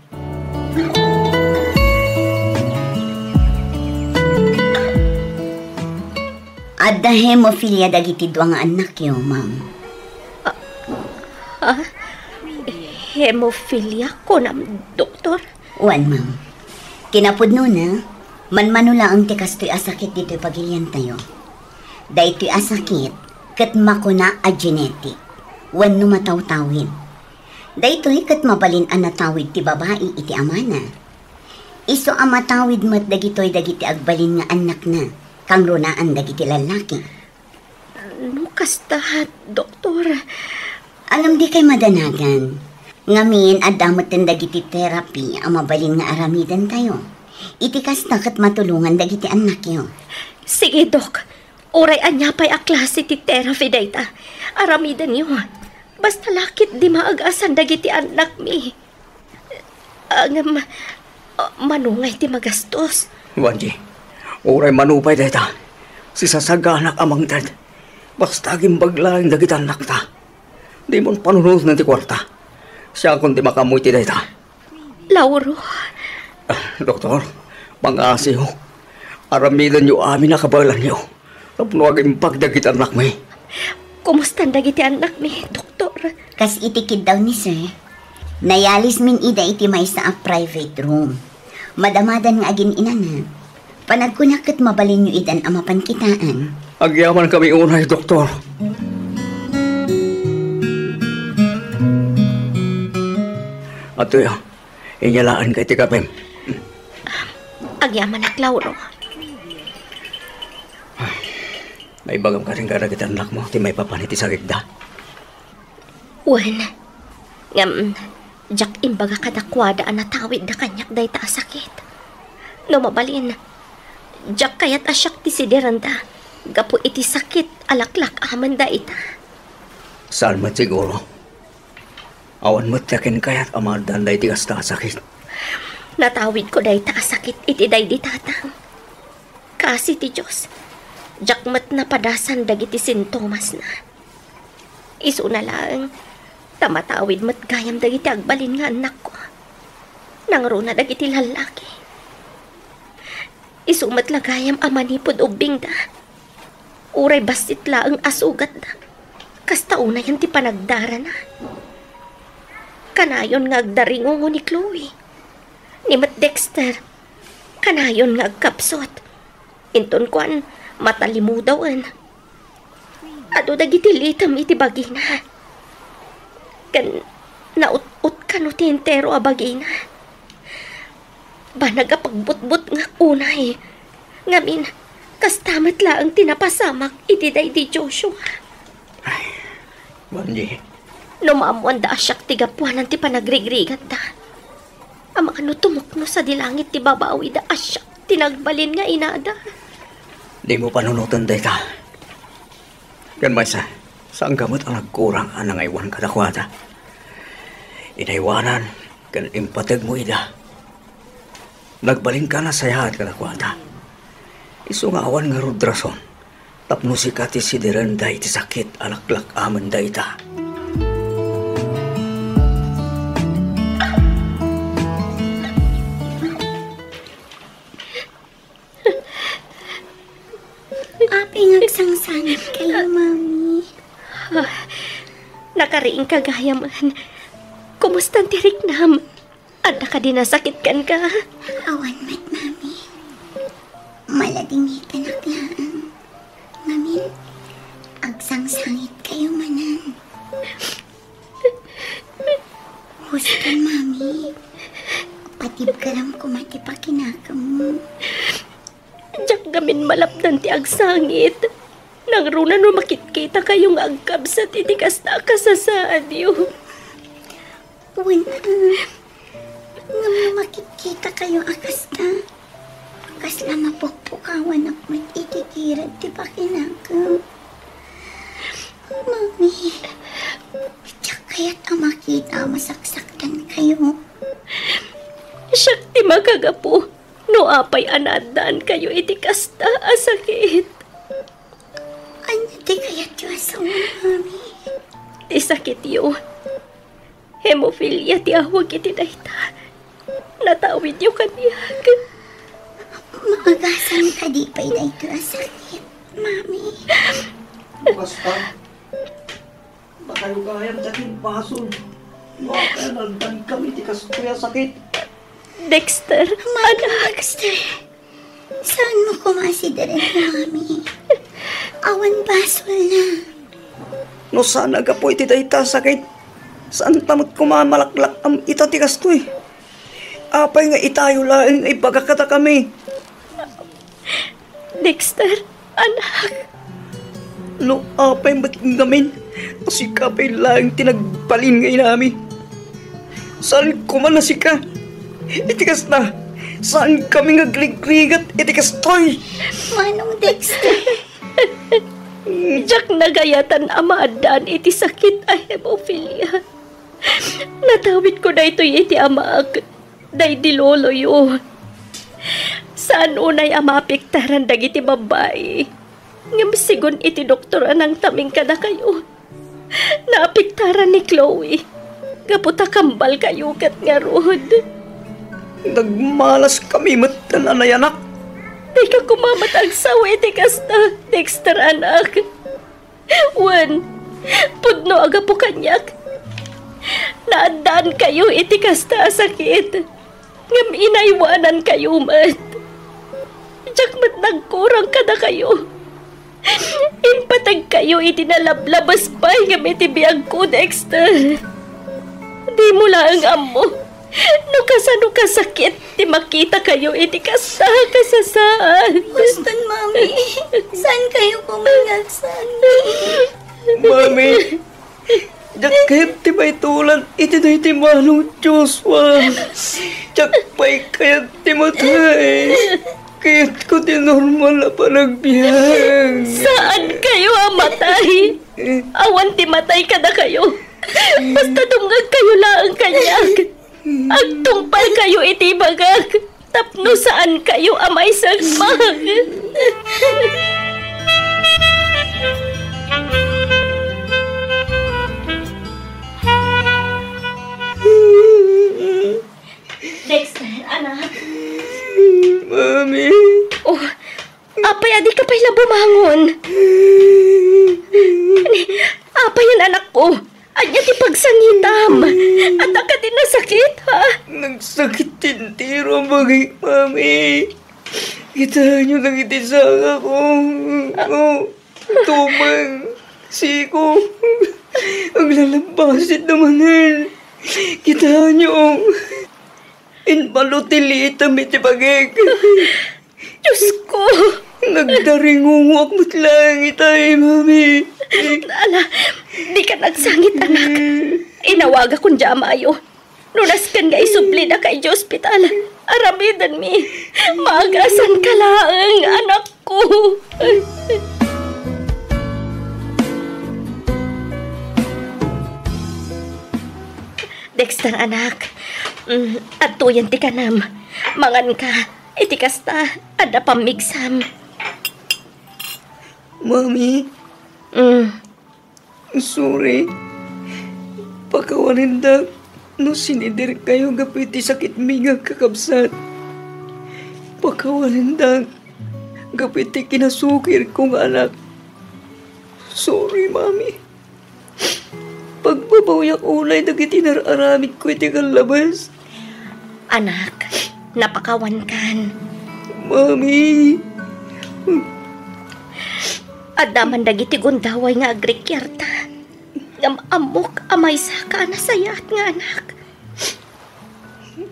Adda hemophilia dagiti dua nga annakyo, ma'am. Ah, ah? Hemophilia, kunam, doktor? Wen, ma'am. Kinapudnona, manmano laeng ti kastoy a sakit ditoy pagiliantayo. Daytoy a sakit ket makuna a genetic wenno matawtawid. Daytoy ket mabalin a natawid ti babai iti amana. Isu a matawid met dagitoy dagiti agbalin nga annakna, kangrunaan dagiti lallaki. No kasta, Doktor. Ngem dikay madanagan. Ngamin, adda metten dagiti therapy a mabalin nga aramidentayo. Iti kasta ket matulongan dagiti annakyo. Sige, Dok. Uray ania pay a klase ti therapy dayta, aramidenyo. Basta la ketdi maag-asan dagiti annakmi. Ngem, ah, mano ngay ti magastos? Wanji, uray mano pay dayta, sisasaganak a mangted. Basta agimbag laeng dagiti annakta. Dimon panunoten ti kuarta. Siakon ti makaammo iti dayta. Lauro. Ah, doktor, pangngasiyo. Aramidenyo amin a kabaelanyo tapno agimbag dagiti annakmi. Kumustan dagiti annakmi, doktor? Kas iti kiddaw ni Sir, nayalismin ida iti maysa a private room. Madamadan nga agin-inana. Panagkunak ket mabalinyo idan a mapan kitaan. Agyamankami unay, doktor. Adtoy, inyalaanka iti kapem. Agyamanak, Lauro. Naibagam kadagiti annakmo ti maipapan iti sakitda? Wen, ngem, diak imbaga kadakuada a natawidda kaniak dayta a sakit. No mabalin, diak kayat a siak ti sidirenda gapu iti sakit a laklak-amenda ita. Saan met siguro? Awan met ti akin kayat a maaddaan daydi kasta a sakit. Natawidko dayta a sakit iti daydi tatang. Kaasi ti Dios, diak met napadasan dagiti sintomasna. Isuna laeng, ta matawid met gayam dagiti agbalin nga annakko. Nangruna dagiti lallaki. Isu met la gayam a manipud ubbingda. Uray bassit laeng a sugatda, kasta unayen ti panagdarana. Kanayon nga agdaringungo ni Chloe. Ni met Dexter, kanayon nga agkapsut. Inton kuan, matalimudawen. Adu dagiti litem iti bagina. Ken naut-ot kano ti entero a bagina. Banag a pagbutbutngak unay. Ngamin, kasta met laeng ti napasamak iti daydi Joshua. Ay, Bonji. No maammoanda a siak ti gapuanan ti panagrigrigatta. Amangan no tumukno sadi langit ti babawida a siak ti nagbalin nga inada. Dimo panunoten dayta. Ken maysa, saanka met a nagkurang a nangaywan kadakuada. Inaywanan ken impategmo ida. Nagbalinka a nasayaat kadakuada. Isu nga awan ngarud rason tapno sika ti sidirenda iti sakit a laklak-amenda ita. Apay nga agsangsangit kayo, Mami? Ah, nakariingka gayamen. Kumusta ti riknam? Adda kadi nasakit kenka? Awan met, Mami. Maladingitanak laeng. Ngamin, agsangsangit kayo manen. Huston, Mami. Patibkaram koma ti pakinakemmo. Diak ngamin malapdan ti agsangit. Nangruna no makitkita kayo nga agkabsat iti kasta a kasasaadyo. Wen, ah, ngem no makitkita kayo a kasta, kasla mapukpukawanak met iti kirad ti pakinakem. Mami, diak kayat a makita a masaksaktan kayo. Siak ti makagapu no apay a naaddaan kayo iti kasta a sakit. Ania ti kayatyo a sawen, Mami? Ti sakityo. Hemophilia ti awag iti dayta. Natawidyo kaniak. Maagasan kadi pay daytoy a sakit, Mami? Basta, bakayo gayam ti basol. No apay a naaddaan kami ti kastoy a sakit. Dexter, Mami, anak. Dexter. Saanmo koma a sideren ni Mami? Awan basolna. No saan a gapu iti dayta a sakit, saanta met koma malaklak-am ita ti kastoy. Apay nga itayo laeng nga ibaga kadakami? Dexter, anak. No apay met ngamin a sika pay laeng ti nagbalin nga inami, saan koma a sika. Iti kasta, saankami nga agrigrigat iti kastoy. Manong Dexter. Diak nagayatan a maaddaan iti sakit a hemophilia. Natawidko daytoy iti amaak, daydi loloyo. Saan unay a maapektaran dagiti babbai. Ngem sigun iti doktor a nangtaming kadakayo, naapektaran ni Chloe gapu ta kambalkayo ket ngarud. Nagmalaskami metten a nayanak. Dika koma met agsao iti kasta, Dexter, anak. Wen, pudno a gapu kaniak, naaddaankayo iti kasta a sakit, ngem inaywanankayo met. Diak met nagkurang kadakayo. Impategkayo iti nalablabes pay ngem iti biagko, Dexter. Dimo laeng ammo no kasano kasakit ti makitakayo iti kasta a kasasaan. Baston, Mami. Saankayo koma nga agsangit? Mami, diak kayat ti maitulan iti daydi Manong Joshua. Diak pay kayat ti matay. Kayatko ti normal a panagbiag. Saankayo a matay. Awan ti matay kadakayo. Basta dumngegkayo laeng kaniak. Agtungpalkayo iti ibagak tapno saankayo a maisagmag. Dexter, anak. Mami. Oh, apay a dika pay la bumangon? Ni, apay yan, anakko? Ania ti pagsangitam? Adda kadi nasakit, ha? Nagsakit ti entero a bagik, Mami. Kitaenyo dagiti sangako. Oh, tumeng, siko. Aglalabbasit da manen. Kitaenyo. Imbalo ti liitem iti bagik. Diosko! Nagdaringungoak met laeng itay, Mami. Ala, dika agsangit, anak. Inawagakon diay amayo. No nasken nga isublidaka idiay ospital, aramidenmi. Maagasanka laeng, anakko. Dexter, anak. Mm, adtoyen ti kanam. Manganka. Iti kasta, adda pammigsam. Mami. Mm. Sorry. Pakawanendak no siniderkayo gapu iti sakitmi nga agkakabsat. Pakawanendak gapu iti kinasukirko nga anak. Sorry, Mami. Pagbabawiak unay dagiti nar-aramidko iti kallabes. Anak, napakawankan. Mami. Adda man dagiti gundaway nga agrikiarta. Ngem ammok a maysaka a nasayaat nga anak.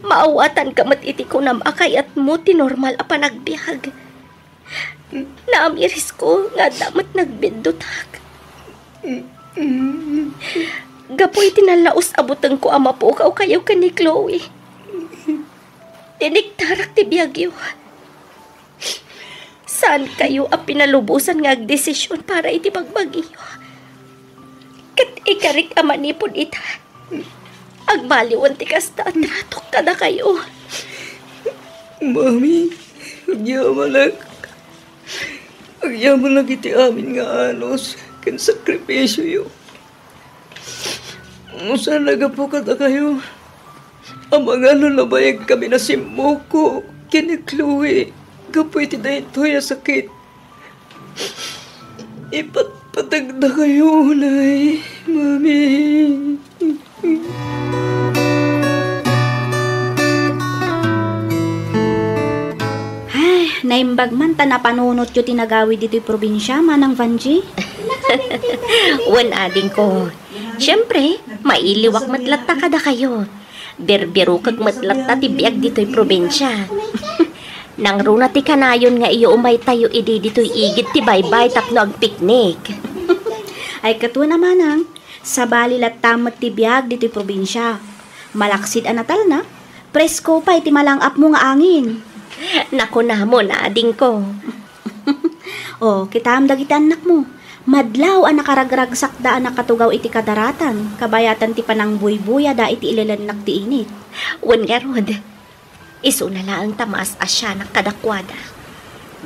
Maawatanka met iti kunam a kayatmo ti normal a panagbiag. Naamirisko nga adda met nagbiddutak. Gapu iti nallaus a butengko a mapukawkayo ken ni Chloe, tiniktarak ti biagyo. Saankayo a pinalubosan nga agdesisyon para iti bagbagiyo. Ket ikarik a manipud ita, agbaliwen ti kasta a tratok kadakayo. Mami, agyamanak. Agyamanak iti amin nga anus ken sakripisioyo. No saan a gapu kadakayo, amangan no nabayagkami a simmuko ken ni Chloe gapu iti daytoy a sakit. Ipatpatagdakayo unay, Mami. Ay, Naimbag man ta napanunotyo ti nagawid ditoy probinsia, Manang Vanji? Wen, adingko. Siempre, mailiwak met latta kadakayo. Birbirokek met latta ti biag ditoy probinsia. Nangruna ti kanayon nga iyo umaytayo idi ditoy igid ti baybay tapno agpiknik. Ay, ket wen a, Manang, sabali latta met ti biag ditoy probinsia. Malaksid a natalna, presko pay ti malang-apmo nga angin. Nakunamon, adingko. O, kitaem dagiti annakmo. Madlaw a nakaragragsakda a nakatugaw iti kadaratan, kabayatan ti panangbuybuyada iti ilelennak ti init. Wen ngarud, isuna laeng ta maas-asianak kadakuada.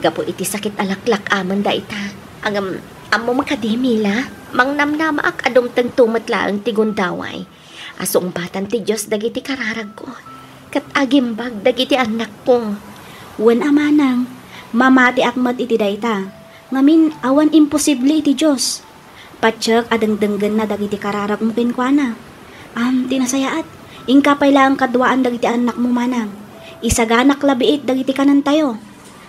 Gapu iti sakit a laklak-amenda ita. Ngem, ammom kadi, Mila? Mangnamnamaak a dumtengto met laeng ti gundaway a sungbatan ti Dios dagiti kararagko, ket agimbag dagiti annakko. Wen a, Manang, mamatiak met iti dayta. Ngamin, awan imposible iti Dios. Patiek a dengdenggenna dagiti kararagmo kenkuana. Am, ti nasayaat, inka pay laeng kaduaan dagiti annakmo, Manang. Isaganak labiit dagiti kanentayo.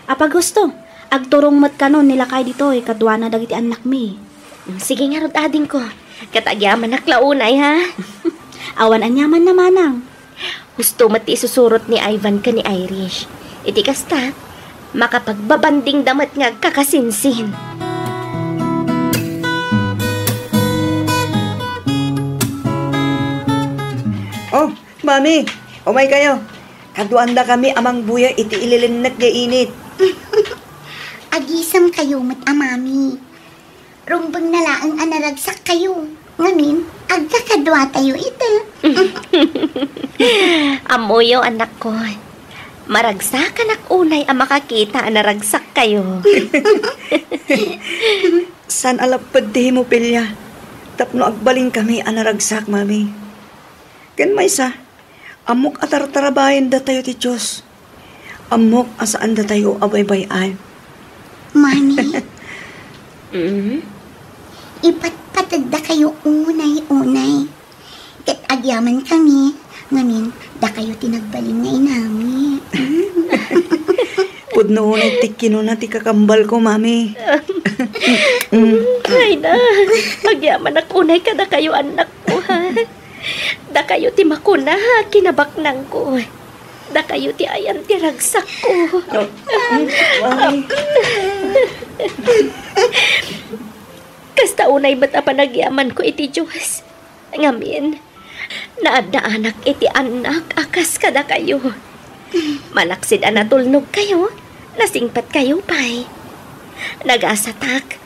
Apag husto, agturong met kanon ni lakay ditoy kaduana dagiti annakmi. Sige ngarud, adingko. Ket agyamanak la unay, ha? Awan aniamanna, Manang. Husto met ti isusurot ni Ivan ken ni Irish. Iti kasta, makapagbabandingda met nga agkakasinsin. Oh, Mami, umaykayo. Kaduandakami a mangbuya iti ililinnek nga init. Agisamkayo met a Mami. Rumbeng na laeng a naragsakkayo. Ngamin, agkakaduatayo ita. Ammoyo, annakko. Maragsakanak unay a makakita a naragsakkayo. Saan a lapped ti hemopilia tapno agbalinkami a naragsak, Mami. Ken maysa, ammok a tartarabayen datayo ti Dios. Ammok a saan datayo a baybay-an. Mami, Mm? Ipatpategdakayo unay-unay. Ket agyamankami, ngamin, dakayo ti nagbalin nga inami. Pudno unay ti kinuna ti kakambalko, Mami. Mm. Ay na, agyamanak unay kadakayo, annakko, ha? Dakayo ti makuna, kinabaknangko. Dakayo ti ayan ti ragsakko. Mami. Kasta unay met a panagyamanko iti Dios. Ngamin, naaddaanak iti annak a kas kadakayo. Malaksid a natulnogkayo, nasingpetkayo pay. Nagasatak.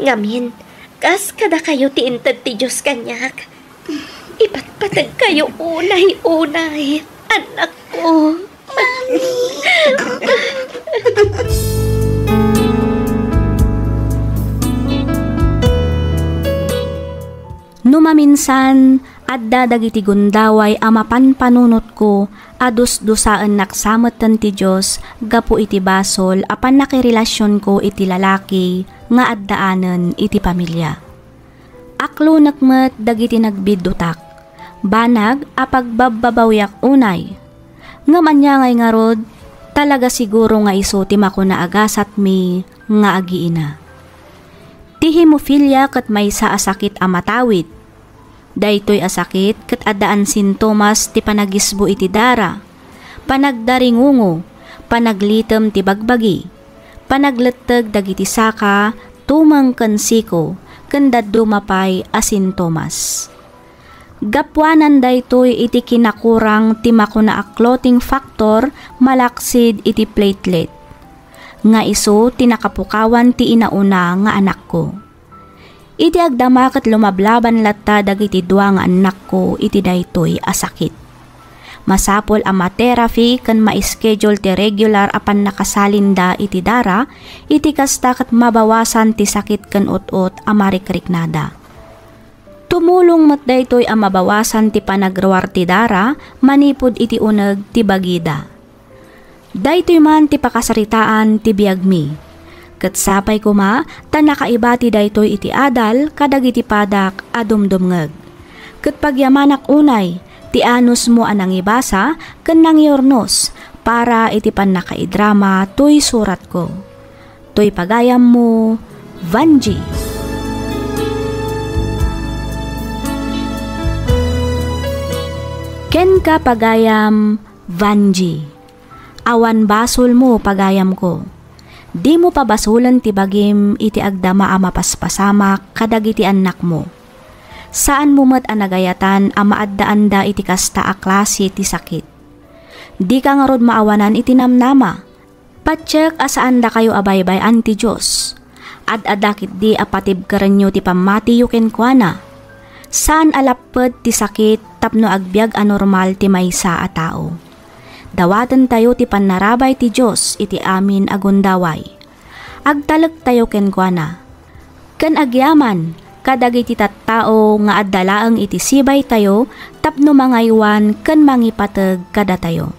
Ngamin, kas kadakayo ti inted ti Dios kaniak. Ipatpategkayo unay-unay, annakko. Mami! No maminsan, adda dagiti gundaway a mapanpanunotko a dusdusaennak sa metten ti Dios gapu iti basol a pannakirelasionko iti lalaki nga addaanen iti pamilia. Aklonek met dagiti nagbiddutak, banag a pagbabbabawiak unay. Ngem ania ngay ngarud, talaga siguro nga isu ti makuna a gasatmi nga agiina. Ti hemophilia ket maysa a sakit a matawid. Daytoy a sakit ket addaan sintomas ti panagisbo iti dara, panagdaringungo, panaglitem ti bagbagi, panagletteg dagiti saka, tumeng ken siko, ken dadduma pay a sintomas. Gapuanan daytoy iti kinakurang ti makuna a clotting factor malaksid iti platelet, nga isu ti nakapukawan ti inauna nga anakko. Iti agdama ket lumablaban latta dagiti dua nga annakko iti daytoy a sakit. Masapul a ma-therapy ken ma-schedule ti regular a pannakasalinda iti dara, iti kasta ket mabawasan ti sakit ken ut-ot a marikriknada. Tumulong met daytoy a mabawasan ti panagruar ti dara manipud iti uneg ti bagida. Daytoy man ti pakasaritaan ti biagmi. Ket sapay koma ta nakaibati daytoy iti adal kadagiti padak a dumdumngeg. Ket pagyamanak unay ti anusmo a nangibasa ken nangiurnos para iti pannakaidrama toy suratko. Toy pagayammo, Vanji. Kenka, pagayam, Vanji. Awan basolmo, pagayamko. Dimo pabasolen ti bagim iti agdama a mapaspasamak kadagiti annakmo. Saanmo met a nagayatan a maaddaanda iti kasta a klase ti sakit. Dika ngarud maawanan iti namnama. Patiek a saandakayo a baybay-an ti Dios. Ad-adda ketdi a patibkerenyo ti pammatiyo kenkuana. Saan a lapped ti sakit tapno agbiag a normal ti maysa a tao. Dawatentayo ti pannarabay ti Dios iti amin a gundaway. Agtalektayo kenkuana. Ken agyaman kadagiti tattao nga adda laeng iti sibaytayo tapno mangaywan ken mangipateg kadatayo.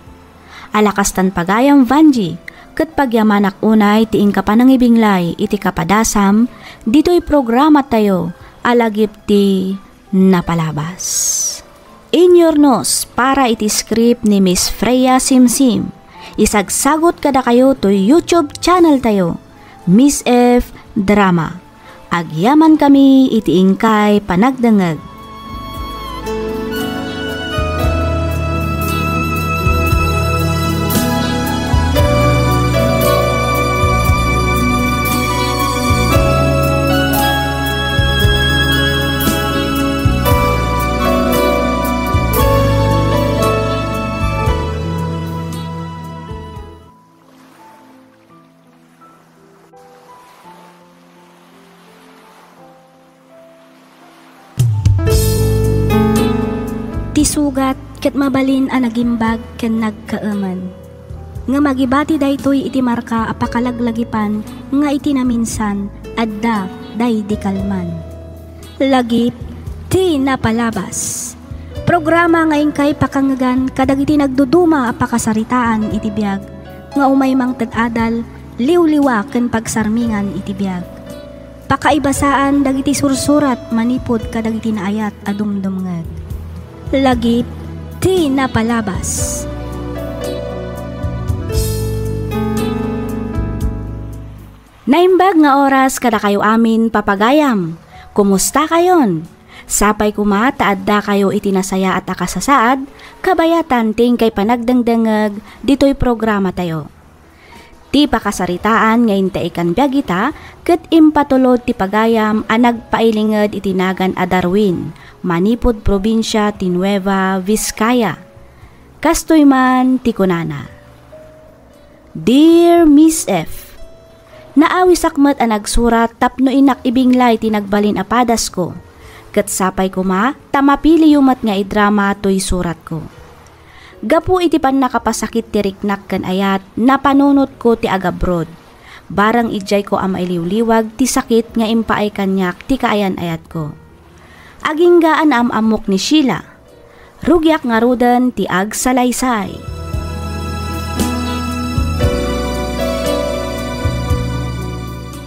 Ala kastan, pagayam Vanji, ket pagyamanak unay ti inka panangibinglay iti kapadasam ditoy programatayo a lagip ti Napalabas. Inyurnos para iti script ni Miss Freya Simsim. Isagsagut kadakayo toy YouTube channel tayo, Miss F Drama. Agyaman kami iti inkay panagdengngeg. Ti sugat ket mabalin a nagimbag ken nagkaemen. Ngem agibati daytoy iti marka a pakalaglagipan nga iti naminsan, adda daydi kalman. Lagip ti Napalabas. Programa nga inkay pakangngegan kadagiti nagduduma a pakasaritaan iti biag, nga umay mangted adal, liwliwa ken pagsarmingan iti biag. Pakaibasaan dagiti sursurat manipud kadagiti naayat a dumdumngeg. Lagip ti Napalabas. Naimbag nga oras kadakayo amin, papagayam. Kumustakayon? Sapay koma ta addakayo iti nasayaat a kasasaad, kabayatan ti inkay panagdengdengngeg ditoy programatayo. Ti pakasaritaan nga intaikan biag ita ket impatulod ti pagayam a nagpailinged iti nagan a Darwin, manipud probinsia ti Nueva Vizcaya. Kastoy man ti kunana. Dear Miss F, naawisak met a nagsurat tapno innak ibinglay ti nagbalin a padasko, ket sapay koma ta mapiliyo met nga idrama toy suratko. Gapu iti pannakapasakit ti riknak ken ayat, napanunotko ti agabroad. Barang idiayko a mailiwliwag ti sakit nga impaay kaniak ti kaayan-ayatko. Agingga a naam-ammok ni Sheila. Rugiak ngaruden ti agsalaysay.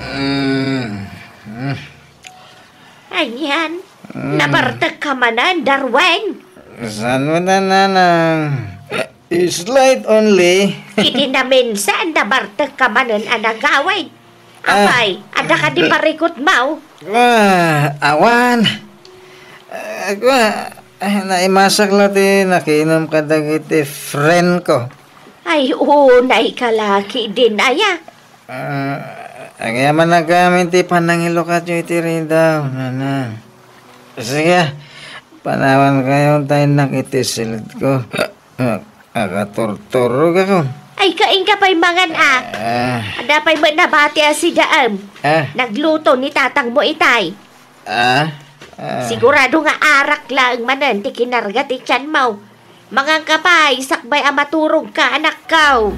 Mm. Mm. Anian? Mm. Nabartek ka manen, Darwin? Saan mo na, Nanang? Slight only. Iti naminsan, nabartek ka manen a nagawid. Ah. Apay, adda kadi parikutmo? Ah, awan. Ah, kua, ah, naimasak la ti nakiinom kadagiti friend ko. Ay, unay ka la ketdin aya. Ah, agyaman a gamin ti panangilukatyo iti ridaw, Nanang. Sige, panawankayo ta innak iti silidko. Ah, akaturturog ako. Ay, kainka pay mangan, a. Ah. Adda pay met nabati a sidaem. Ah. Nagluto ni tatangmo itay. Ah? Ah. Sigurado nga arak laeng manen ti kinarga ti tianmo. Manganka pay, sakbay a maturogka, anakko.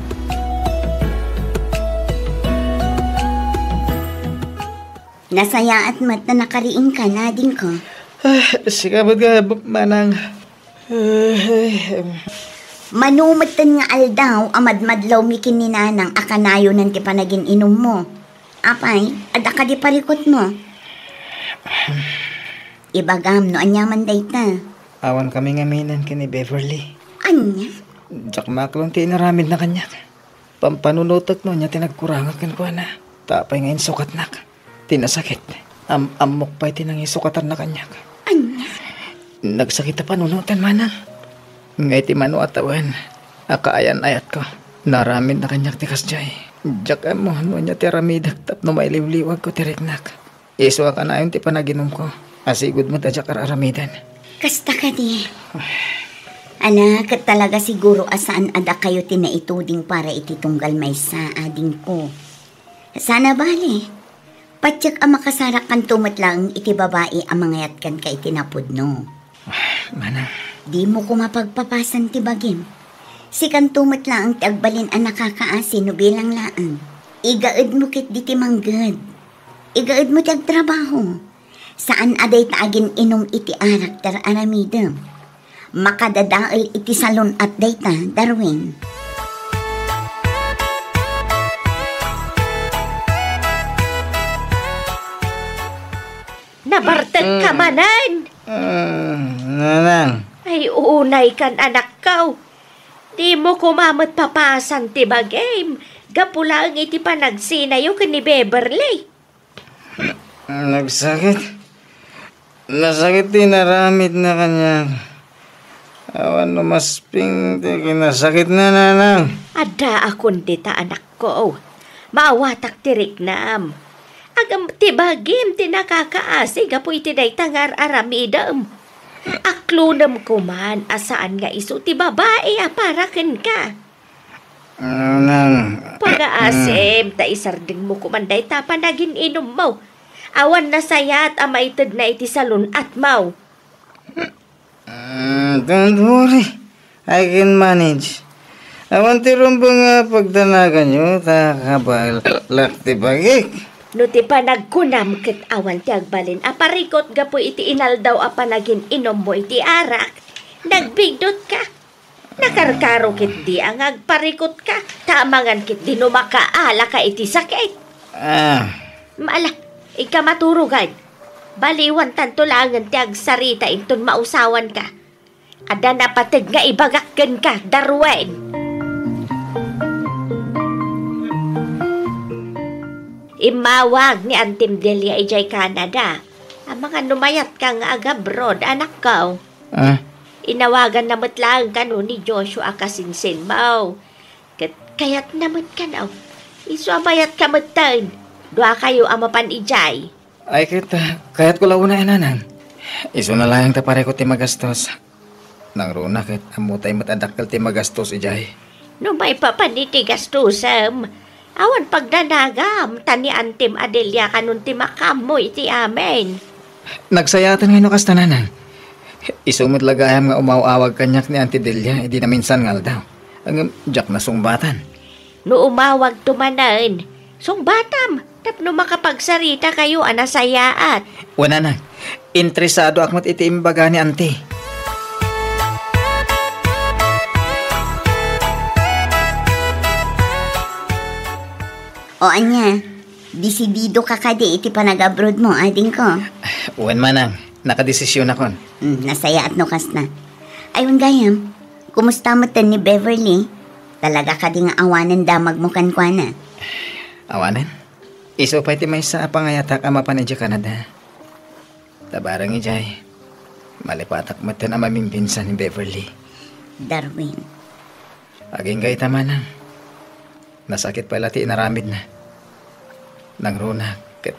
Nasayaat met ta nakariingka, adingko. Ah, sika met nga, Manang. Mano metten nga aldaw a madmadlawmi ken ni Nanang a kanayonen ti panagin-inummo? Apay, adda kadi parikutmo? Ibagam no aniaman dayta. Awankami ngaminen ken ni Beverly. Ania? Diak maklon ti inaramidna kaniak. Pampanunotek no ania ti nagkurangak kenkuana. Ta apay nga insukatnak ti nasakit. Am-, ammok pay ti nangisukatanna kaniak. Ania? Nagsakit a panunoten, manang. Nga iti mano a tawen a kaayan-ayatko, naramidna kaniak ti kasdiay. Diak ammo no ania ti aramidek tapno mailiwliwagko ti riknak. Isu a kanayon ti panaginumko. Asigud met a diak ar-aramiden. Kasta kadi. Ala, ket talaga siguro a saan a dakayo ti naituding para iti tunggal maysa, adingko. Saan a bale, patiek a makasarakkanto met laeng iti babai a mangayat kenka iti napudno. Manang. Dimo koma pagpapasan ti bagim. Sikanto met laeng ti agbalin a nakakaasi no bilang laeng. Igaedmo ketdi ti mangged. Igaedmo ti agtrabaho. Saan a dayta agin-inum iti arak ti ar-aramidem. Makadadael iti salun-at dayta, Darwin. Nabartek ka Mm. Manen? Mm, nanang. Ay, unay kan, anakko. Dimo koma met papasan ti bagim. Gapu laeng iti panagsinayo ken ni Beverly. Nagsakit. Nasakit ti naramidna kaniak. Awan no masping ti kinasakitna, nanang. Adda a kundi ta, anakko. Maawatak ti riknam. Agam ti bagim ti nakakaasi gapu iti dayta nga ar-aramidem. Aklonem koman a saan nga isu ti babai a para kenka. Nang, pagaasim, ta isardengmo koman dayta panagin-inummo. Awan nasayat a maitedna iti salun-atmo. Mm, don't worry. I can manage. Awan ti rumbeng nga pagdanaganyo, ta kabaelak ti bagik. No ti panagkunam ket awan ti agbalin a parikut gapu iti inaldaw a panagin-inummo iti arak, nagbigdutka. Nakarkaro ketdi a nga agparikutka, ta amangan ketdi no makaalaka iti sakit. Ah. Ala, ika maturogad. Baliwantanto laengen ti agsarita inton mausawanka. Adda napateg nga ibagak kenka, Darwin. Immawag ni Antim Delia idiay Canada. Amangan no mayatka nga agabroad, anakko. Ah? Inawaganna met laeng kano ni Joshua a kasinsinmo. Ket kayatna met kano. Isu a mayatka metten. Duakayo a mapan idiay. Ay, ket, ah, kayatko la unay, nanang. Isuna laeng ta parikut ti magastos. Nangruna ket ammotay met a dakkel ti magastos idiay. No maipapan iti gastosem, awan pagdanagam, ta ni Antim Adelia kanon ti makaammo iti amin. Nagsayaatan ngay no kasta, nanang. Isu met la gayam nga umaw-awag kaniak ni Anti Delia idi naminsan nga aldaw. Ngem diak nasungbatan. No umawagto manen, sungbatam tapno makapagsaritakayo a nasayaat. Wen, nanang, interesadoak met iti imbaga ni Anti. O ania, desididoka kadi iti panagabrodmo, adingko? Wen, manang, nakadesisionakon. Hmm, nasayaat no kasta. Ay, wen gayam, kumusta metten ni Beverly? Talaga kadi nga awanen damagmo kenkuana? Awanen? Isu pay ti maysa a pangayatak a mapan idiay Canada. Ta bareng idiay, malipatak metten a mamimbinsan ni Beverly. Darwin. Agingga ita, manang. Nasakit pay la ti inaramidna. Nangruna, ket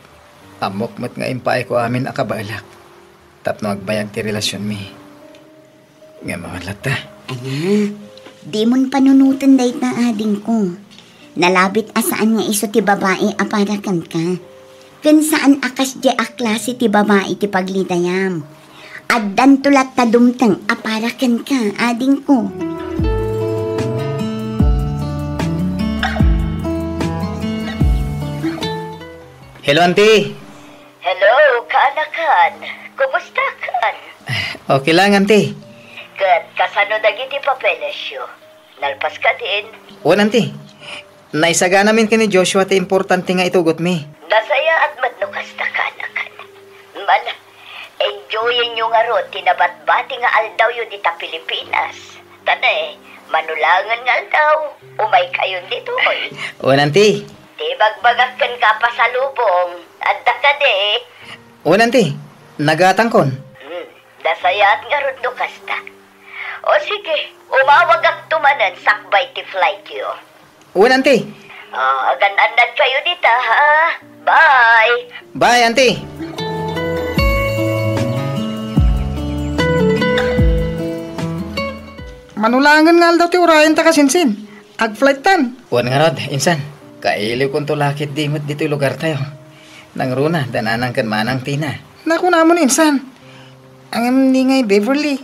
ammok met nga impaayko amin a kabaelak tapno agbayag ti relasionmi. Ngem awan latta. Ania, dimon panunoten dayta, adingko. Nalabit a saan nga isu ti babai a para kenka. Ken saan a kasdiay a klase ti babai ti paglidayam. Addanto latta dumteng a para kenka, adingko. Hello, Auntie. Hello, kaanakan. Kumustakan? Okay lang, Auntie. Ket kasano dagiti papelesyo? Nalpas kadin? Wen, Auntie. Naisaganamin ken ni Joshua ti importante nga itugotmi. Nasayaat met no kasta, kaanakan. Mala, enjoyenyo ngarud ti nabatbati nga aldawyo dita Pilipinas. Ta ne, Mano laengen nga aldaw, umaykayon ditoy. Wen, Auntie. Ti ibagbagak kenka a pasalubong, adda kadi? Wen, Auntie. Nagatangkon. Hmm, nasayaat ngarud no kasta. O sige, umawagakto manen sakbay ti flightyo. Wen, Auntie. O, agan-annadkayo dita, ha? Bye! Bye, Auntie! Mano laengen nga aldaw ti urayenta, kasinsin? Agflighttan. Wen ngarud, insan. Kailiwkonto la ketdi met ditoy lugartayo. Nangruna da Nanang ken Manang Tina. Nakunamon, insan. Ngem ni ngay Beverly.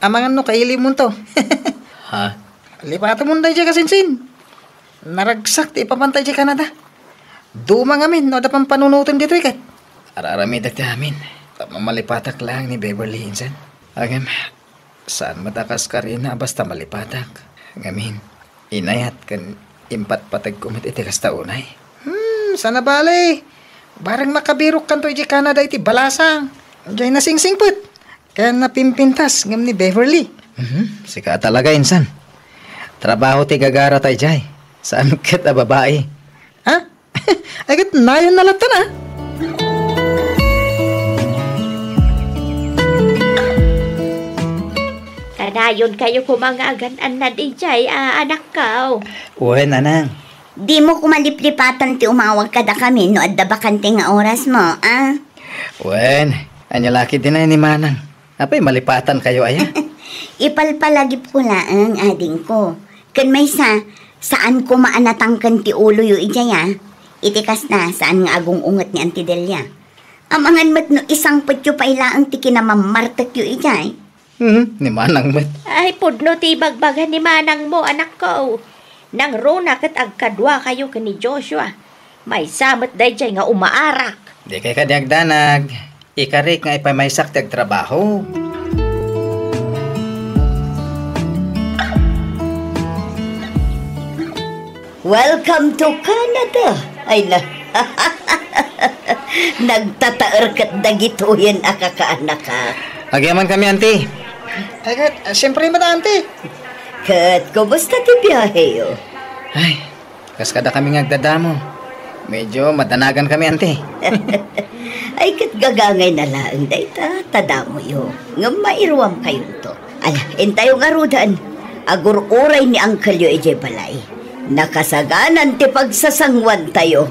Amangan no kailiwmonto. Ha? Lipatemon daydiay, kasinsin. Naragsak ti ipapanta idiay Canada. Duma ngamin no adda pampanunoten ditoy ket. Ar-aramidek ti amin. Tapno malipatak laeng ni Beverly, insan. Ngem, saan met a kas karina a basta malipatak. Ngamin, inayat ken impatpategko met iti kasta unay. Hmm, saan a bale. Bareng makabirokkanto idiay Canada iti balasang. Diay nasingsingpet. Ken napimpintas ngem ni Beverly. Mhm, sika talaga, insan. Trabaho ti gagarata idiay. Saan ket a babai. Ha? Ay, ket nayon na latta na. Kanayon kayo koma nga agan-annad idiay, a, anakko. Wen, Nanang. Dimo koma liplipatan ti umawag kadakami no adda bakante nga orasmo, a? Wen, ania la ketdi ni Manang? Apay, malipatankayo aya? Ipalpalagipko laeng, adingko. Ken maysa, saan koma a natangken ti uloyo idiay, a. Iti kasta, saan nga agung-unget ni Auntie Delia. Amangan met no isangpetyo pay laeng ti kinamammartekyo idiay. Hmm, ni Manang met. Ay, pudno ti ibagbaga ni Manangmo, anakko. Nangruna ket agkaduakayo ken ni Joshua. Maysa met daydiay nga umaarak. Dikay kadi agdanag. Ikarik nga ipamaysak ti agtrabaho. Welcome to Canada! Ay na, nagtataer ket dagitoyen a kakaanakak. Agyamankami, Auntie. Ay, ket, ah, siyempre met, Auntie. Ket, kumusta ti biaheyo? Ay, kas kadakami nga agdadamo. Medyo madanagankami, Auntie. Ay, ket gagangay na laeng dayta, ta damoyo. Ngem mairuamkayonto. Ala, intayo ngaruden. Agur-uray ni angkelyo idiay balay. Nakasaganan ti pagsasanguantayo.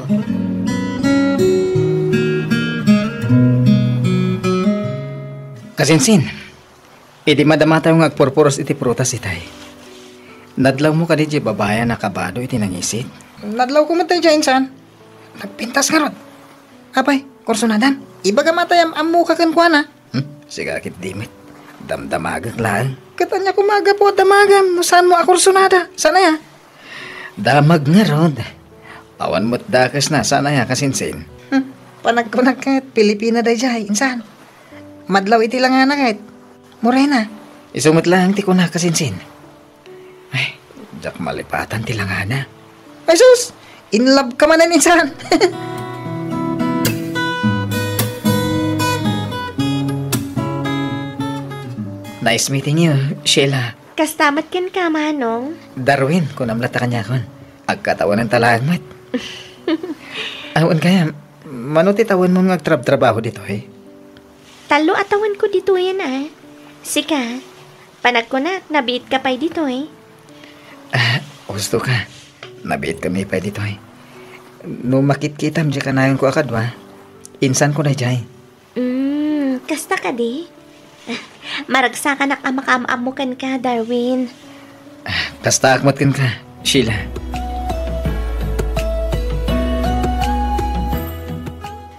Kasinsin, idi madamatayo nga agpurpuros iti prutas itay, nadlawmo kadi diay babai a nakabado iti nangisit? Nadlawko met daydiay, insan. Nagpintas ngarud. Apay, kursonadan? Ibagam a tay am-ammoka kenkuana. Hmm? Sika ketdi met. Damdamagek laeng. Ket ania koma a gapu a damagam no saanmo a kursonada? Saan aya? Damag ngarud. Awan met dakesna, saan aya, kasinsin? Hmm. Panagkunak ket Pilipina daydiay, insan. Madlaw iti langana ket morena. Isu met laeng ti kunak, kasinsin. Ay, diak malipatan ti langana. Ay sus! In love ka manen, insan! Nice meeting you, Sheila. Kasta met kenka, Manong. Darwin, kunam latta kaniakon. Agkatawanan ta laeng met. Awan kaya, mano ti tawenmo nga agtrabtrabaho ditoy? Tallo a tawenko ditoyen, a. Sika, panagkunak, nabiitka pay ditoy? Ah, husto ka. Nabiitkami pay ditoy. No makitkitam diay kanayonko a kadua, insanko daydiay. Mm, kasta kadi? Maragsakanak a makaam-ammo kenka, Darwin. Ah, kastaak met kenka, Sheila.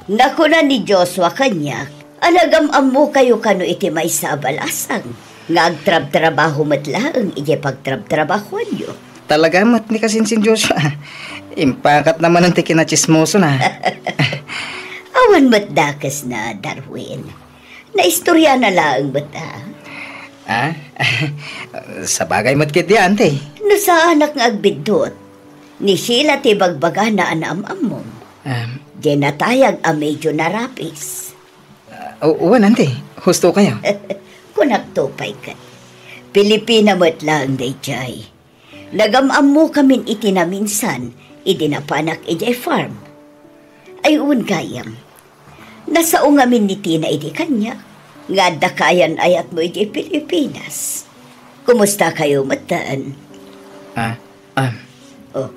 Nakuna ni Joshua kaniak, a nagam-ammokayo kano iti maysa a balasang, nga agtrabtrabaho met laeng idiay pagtrabtrabahoanyo. Talaga met ni kasinsin Joshua. Impakatna manen ti kinatsismosona. Awan met dakesna, Darwin. Naistoriana laeng met, a. Ah? Sabagay met ketdi, Auntie. No saanak nga agbiddut, ni Sheila ti bagbagana a naam-ammom. Um, Diay natayag a medyo narapis. Ah, u-, wen, Auntie. Husto kayo. Kunakto pay ket. Pilipina met laeng daydiay. Nagam-ammokamin iti naminsan idi napanak idiay farm. Ay, wen gayam. Nasao ngamin ni Tina idi kaniak nga adda kaayan-ayatmo idiay Pilipinas. Kumustakayo metten? Ah, ah. Oh,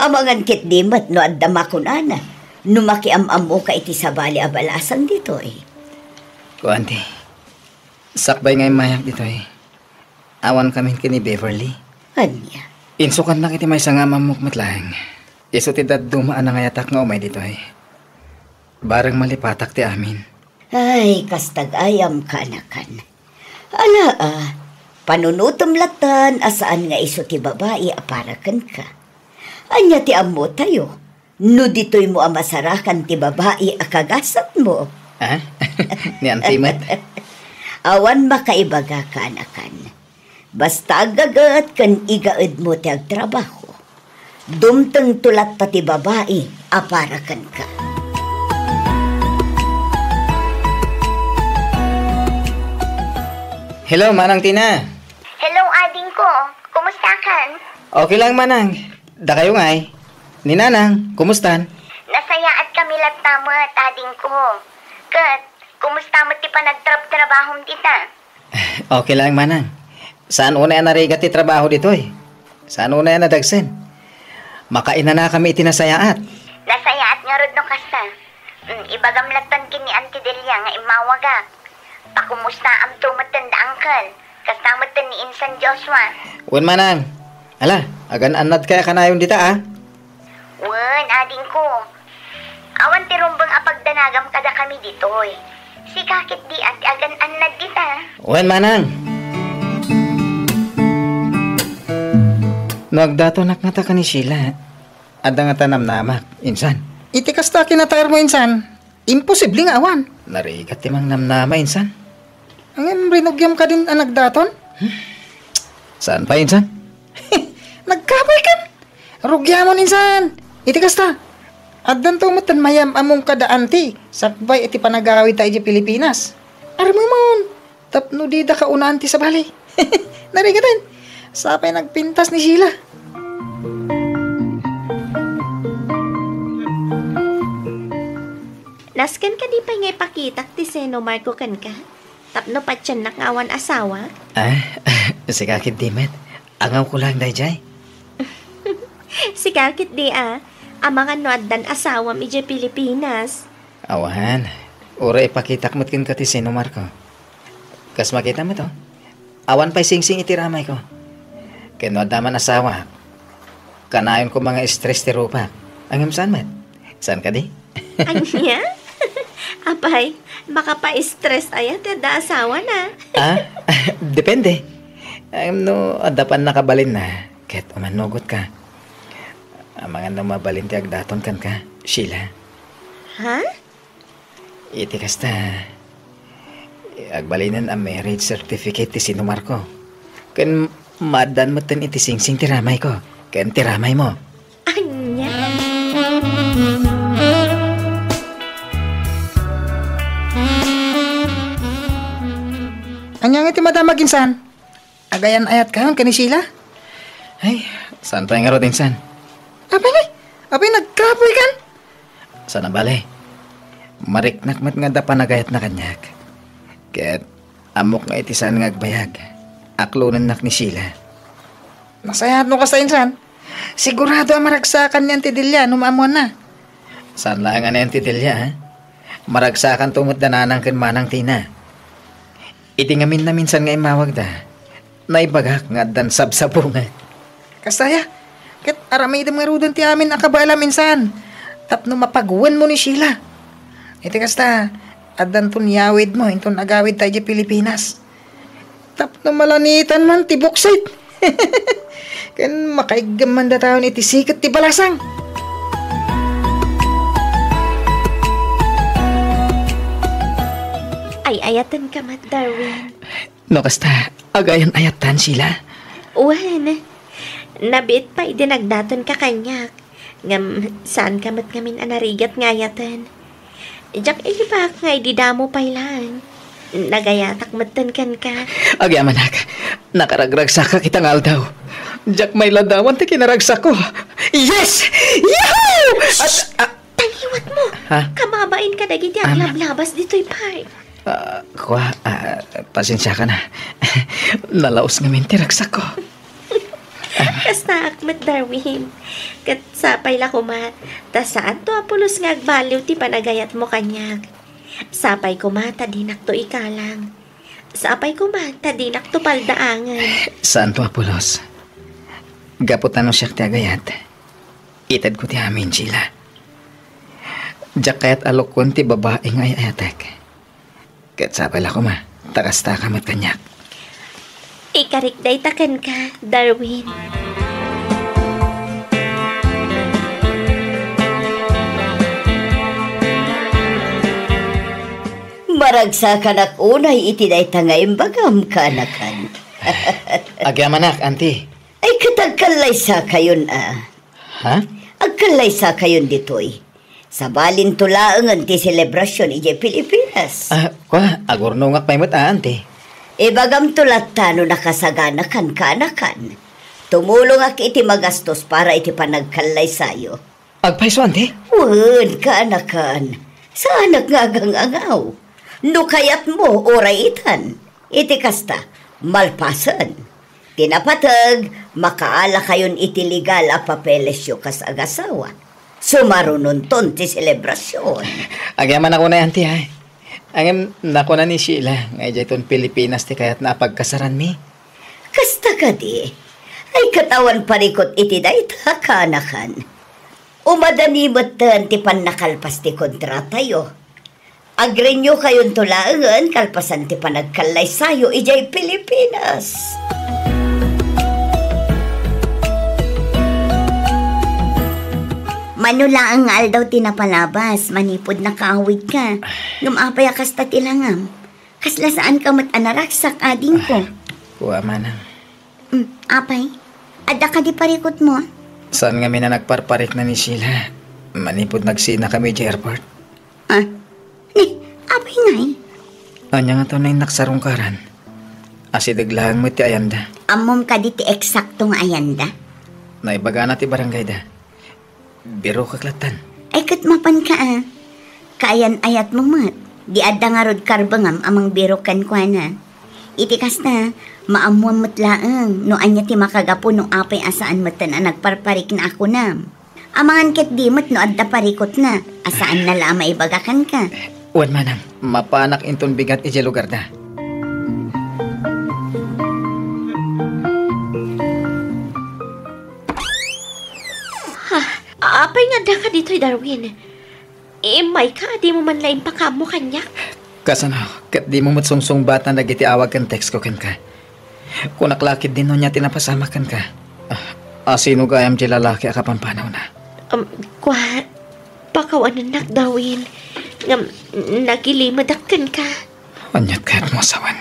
amangan ketdi met no adda makunana no makiam-ammoka iti sabali a balasan ditoy. Kuan ti, sakbay nga immayak ditoy, awan kamin ken ni Beverly. Ania? Insukannak iti maysa nga am-ammok met laeng. Isu ti dadduma a nangayatak nga umay ditoy. Bareng malipatak ti amin. Ay, kasta gayam, kaanakan. Ala, a, panunotem lattan a saan nga isu ti babai a para kenka. Ania ti ammotayo? No ditoymo a masarakan ti babai a kagasatmo. Ah? Ni Auntie met? Awan makaibaga, kaanakan. Basta aggaget ken igaedmo ti agtrabaho, dumtengto latta ti babai a para kenka. Hello, Manang Tina. Hello, adingko. Kumustakan? Okay lang, Manang. Dakayo ngay? Ni Nanang, kumustan? Nasayaat kami latta met, adingko. Ket, kumusta met ti panagtrabtrabahom dita? Okay lang, Manang. Saan unay a narigat ti trabaho ditoy? Saan unay a nadagsen? Makainanakami iti nasayaat. Nasayaat ngarud no kasta. Mm, ibagam lattan ken ni Auntie Delia nga immawagak. Pakumustaamto metten da Uncle. Kasta metten ni Insan Joshua. Wen, Manang. Ala, agan-annadkay a kanayon dita, a? Wen, adingko. Awan ti rumbeng a pagdanagam kadakami ditoy. Sika ketdi a ti agan-annad dita. Wen, Manang. No agdatonak ngata ken ni Sheila, adda ngata namnamak, insan? Iti kasta a kinataermo, insan, imposible nga awan. Narigat ti mangnamnama, insan. Ngem rinugiam kadin a nagdaton? Hmm? Saan pay, insan? Nagkapoy kan? Rugiamon, insan. Iti kasta, addanto metten mayam-among kada Auntie, sakbay iti panagawidta idiay Pilipinas. Armemon, tapno dida kaunaan ti sabali. Narigaten, sapay nagpintas ni Sheila. Nasken kadi pay nga ipakitak ti sinumarko kenka? Tapno patiennak nga awan asawa? Ah, sika ketdi met. Angawko laeng daydiay. Sika ketdi a, amangan no addan asawam idiay Pilipinas. Awan. Uray ipakitak met kenka ti sinumarko. Kas makita met, oh. Awan pay singsing iti ramayko. Ken no adda man asawa, kanayon koma nga stress ti rupak. Ngem saan met? Saan kadi? Ania? Apay, makapa-stress aya ti adda asawana? Ah? Depende. Ngem no adda pannakabalinna, ket umannugotka. Amangan no mabalin ti agdaton kenka, Sheila. Ha? Iti kasta, agbalinen a marriage certificate ti sinumarko. Ken maaddan metten iti singsing ti ramayko ken ti ramaymo. Ania? Ania nga ti madamag, insan? Agayan-ayatkayon ken ni Sheila? Ay, saan pay ngarud, insan? Apay, apay, nagkapoy kan? Saan a bale. Mariknak met nga adda panagayatna kaniak. Ket ammok nga iti saan nga agbayag, aklonennak ni Sheila. Nasayaat no kasta, insan. Sigurado a maragsakan ni Auntie Delia no maammoanna. Saan laeng a ni Auntie Delia, ha? Maragsakanto met da Nanang ken Manang Tina. Iti ngamin a minsan nga immawagda, naibagak nga addan sabsabunget. Kasta aya, ket aramidem ngaruden ti amin a kabaelam, insan, tapno mapaguenmo ni Sheila. Iti kasta, addanton yawidmo inton agawidta idiay Pilipinas. Tapno malanitan man ti boksit. Ken makaiggem man datayon iti siket ti balasang. Ay-ayatenka met, Darwin. No kasta, agayan-ayattan, Sheila? Wen, nabiit pay idi nagdatonka kaniak. Ngem, saanka met ngamin a narigat nga ayaten. Diak ibagak nga idi damo pay laeng, nagayatak metten kenka. Agyamanak, Nakaragragsakak ita nga aldaw. Diak mailadawan ti kinaragsakko. Yes! Yahoo! At, ah, Tangiwat mo! Ha? Kababain kadagiti Ha? aglablabas ditoy park. Ah, kua, ah, pasensiakan. Nalaos ngamin ti ragsakko. Kastaak met, Darwin. Ket sapay la koma, ta saanto a pulos nga agbaliw ti panagayatmo kaniak. Sapay koma ta dinakto ikalang. Sapay koma ta dinakto paldaangen. Saanto a pulos. Gapu ta no siak ti agayat, itedko ti amin, Sheila. Diak kayat a lukon ti babai nga ay-ayatek. Ket sapay la koma, ta kasta ka met kaniak. Ikarik dayta kenka, Darwin. Maragsakanak unay iti dayta nga imbagam, kaanakan. Agyamanak, Auntie. Ay, ket agkallaysakayon a. Ha? Agkallaysakayon ditoy. Sabalinto laengen ti selebrasion idiay Pilipinas. Ah, kua, agurnongak pay met, Auntie. Ibagamto latta no nakasaganakan, kaanakan. Tumulongak iti magastos para iti panagkallaysayo. Agpayso, Auntie? Wen, kaanakan. Saanak nga agang-angaw. No kayatmo, uray itan. Iti kasta, malpasen. Ti napateg, makaalakayon iti legal a papelesyo kas agasawa. Sumarunonton ti selebrasion. Agyamanak unay, Auntie, ay. Ngem nakuna ni Sheila nga idiayton Pilipinas ti kayatna a pagkasaranmi. Kasta kadi, ay ket awan parikut iti dayta, kaanakan. Umadani metten ti pannakalpas ti kontratayo. Agrenew kayonto laengen kalpasan ti panagkallaysayo idiay Pilipinas. Mano laeng nga aldaw ti napalabas, manipud nakaawidka. Ngem apay a kasta ti langam? Kasla saanka met a naragsak, adingko. Kua, manang. Mm, apay? Adda kadi parikutmo? Saan ngamin a nagparparikna ni Sheila manipud nagsinakami idiay airport. Ah, ni, apay ngay? Ania ngata no innak sarungkaran? Asideg laeng met ti ayanda. Ammom kadi ti eksakto nga ayanda? Naibagana ti barangayda. Birokek lattan. Ay, ket mapanka a. Kaayan-ayatmo met. Di adda ngarud karbengam a mangbirok kenkuana. Iti kasta, maammoam met laeng no ania ti makagapu no apay a saan metten a nagparparikna a kunam. Amangan ketdi met no adda parikutna a saanna la a maibaga kenka. Wen manang, mapanak inton bigat idiay lugarda. Ha? Apay nga addaka ditoy, Darwin? Immayka a dimo man la impakaammo kaniak? Kasano ket dimo met sungsungbatan dagiti awag ken text ko kenka? Kunak la ketdin no ania ti napasamak kenka. Ah, asino gayam ti lalaki a kapampanuwna? Um, kua, pakawanennak, Darwin. Ngem, nagilimedak kenka. Aniat kayatmo a sawen?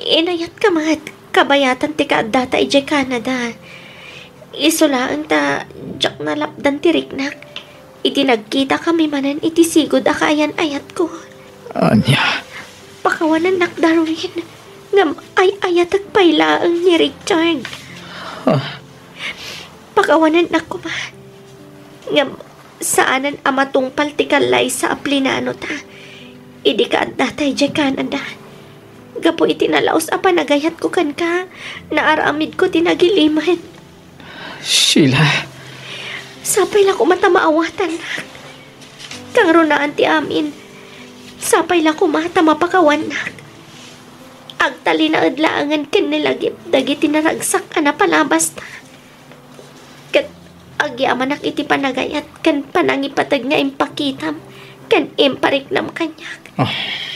Inayatka met, kabayatan ti kaaddata idiay Canada. Isu laeng ta diak nalapdan ti riknak iti nagkitakami manen iti sigud a kaayan-ayatko. Ania? Pakawanennak, Darwin, ngem ay-ayatek pay laeng ni Richard. Ah. Pakawanennak koma. Ngem saanen a matungpal ti kallaysa a plinanota idi kaaddata idiay Canada. Gapu iti nalaus a panagayatko kenka, naaramidko ti nagilimed. Sheila. Sapay la koma ta maawatannak. Kangrunaan ti amin. Sapay la koma ta mapakawannak. Agtalinaed laengen ken ni lagip dagiti naragsak a napalabasta. Ket agyamanak iti panagayat ken panangipateg nga impakitam ken impariknam kaniak. Ah.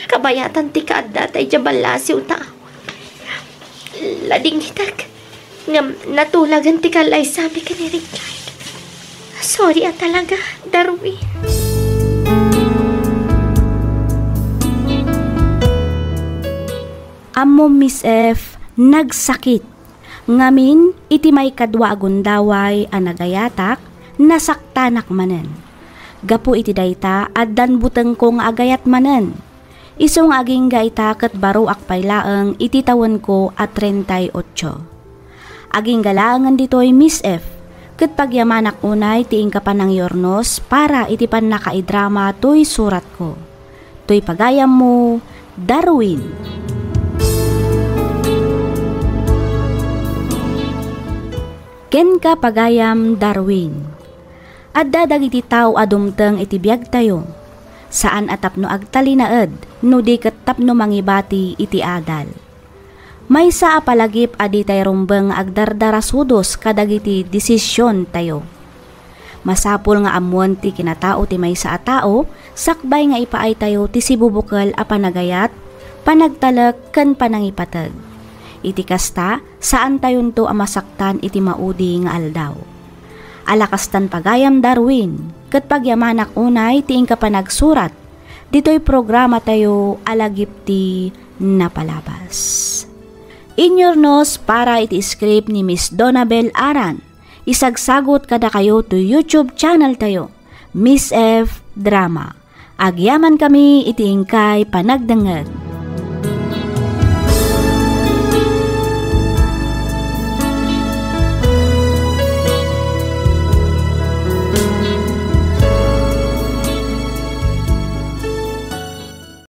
Kabayatan ti kaaddata idiay ballasiw ta ladingitek ngem natulagen ti kallaysami ken ni Richard. Sorry a talaga, Darwin. Ammom, Miss F, nagsakit. Ngamin, iti maikadua a gundaway a nagayatak, nasaktanak manen. Gapu iti dayta, addan butengko nga agayat manen. Isu nga agingga ita ket baruak pay laeng iti tawenko a treinta y ocho. Agingga laengen ditoy, Miss F, ket pagyamanak unay ti inka panangyurnos para iti pannakaidrama toy suratko. Toy pagayammo, Darwin. Kenka, pagayam Darwin. Adda dagiti tao a dumteng iti biagtayo. Saan a tapno agtalinaed, no di ket tapno mangibati iti adal. Maysa a palagip a ditay rumbeng nga agdardarasudos kadagiti desisiontayo. Masapul nga ammoen ti kinatao ti maysa a tao sakbay nga ipaaytayo ti sibubukel a panagayat, panagtalek, ken panangipateg. Iti kasta, saantayonto a masaktan iti maudi nga aldaw. Ala kastan, pagayam Darwin, ket pagyamanak unay ti inka panagsurat ditoy programatayo a Lagip ti Napalabas. Inyurnos para iti script ni Miss Donabel Aran. Isagsagut kadakayo to YouTube channel tayo, Miss F Drama. Agyaman kami iti inkay panagdengngeg.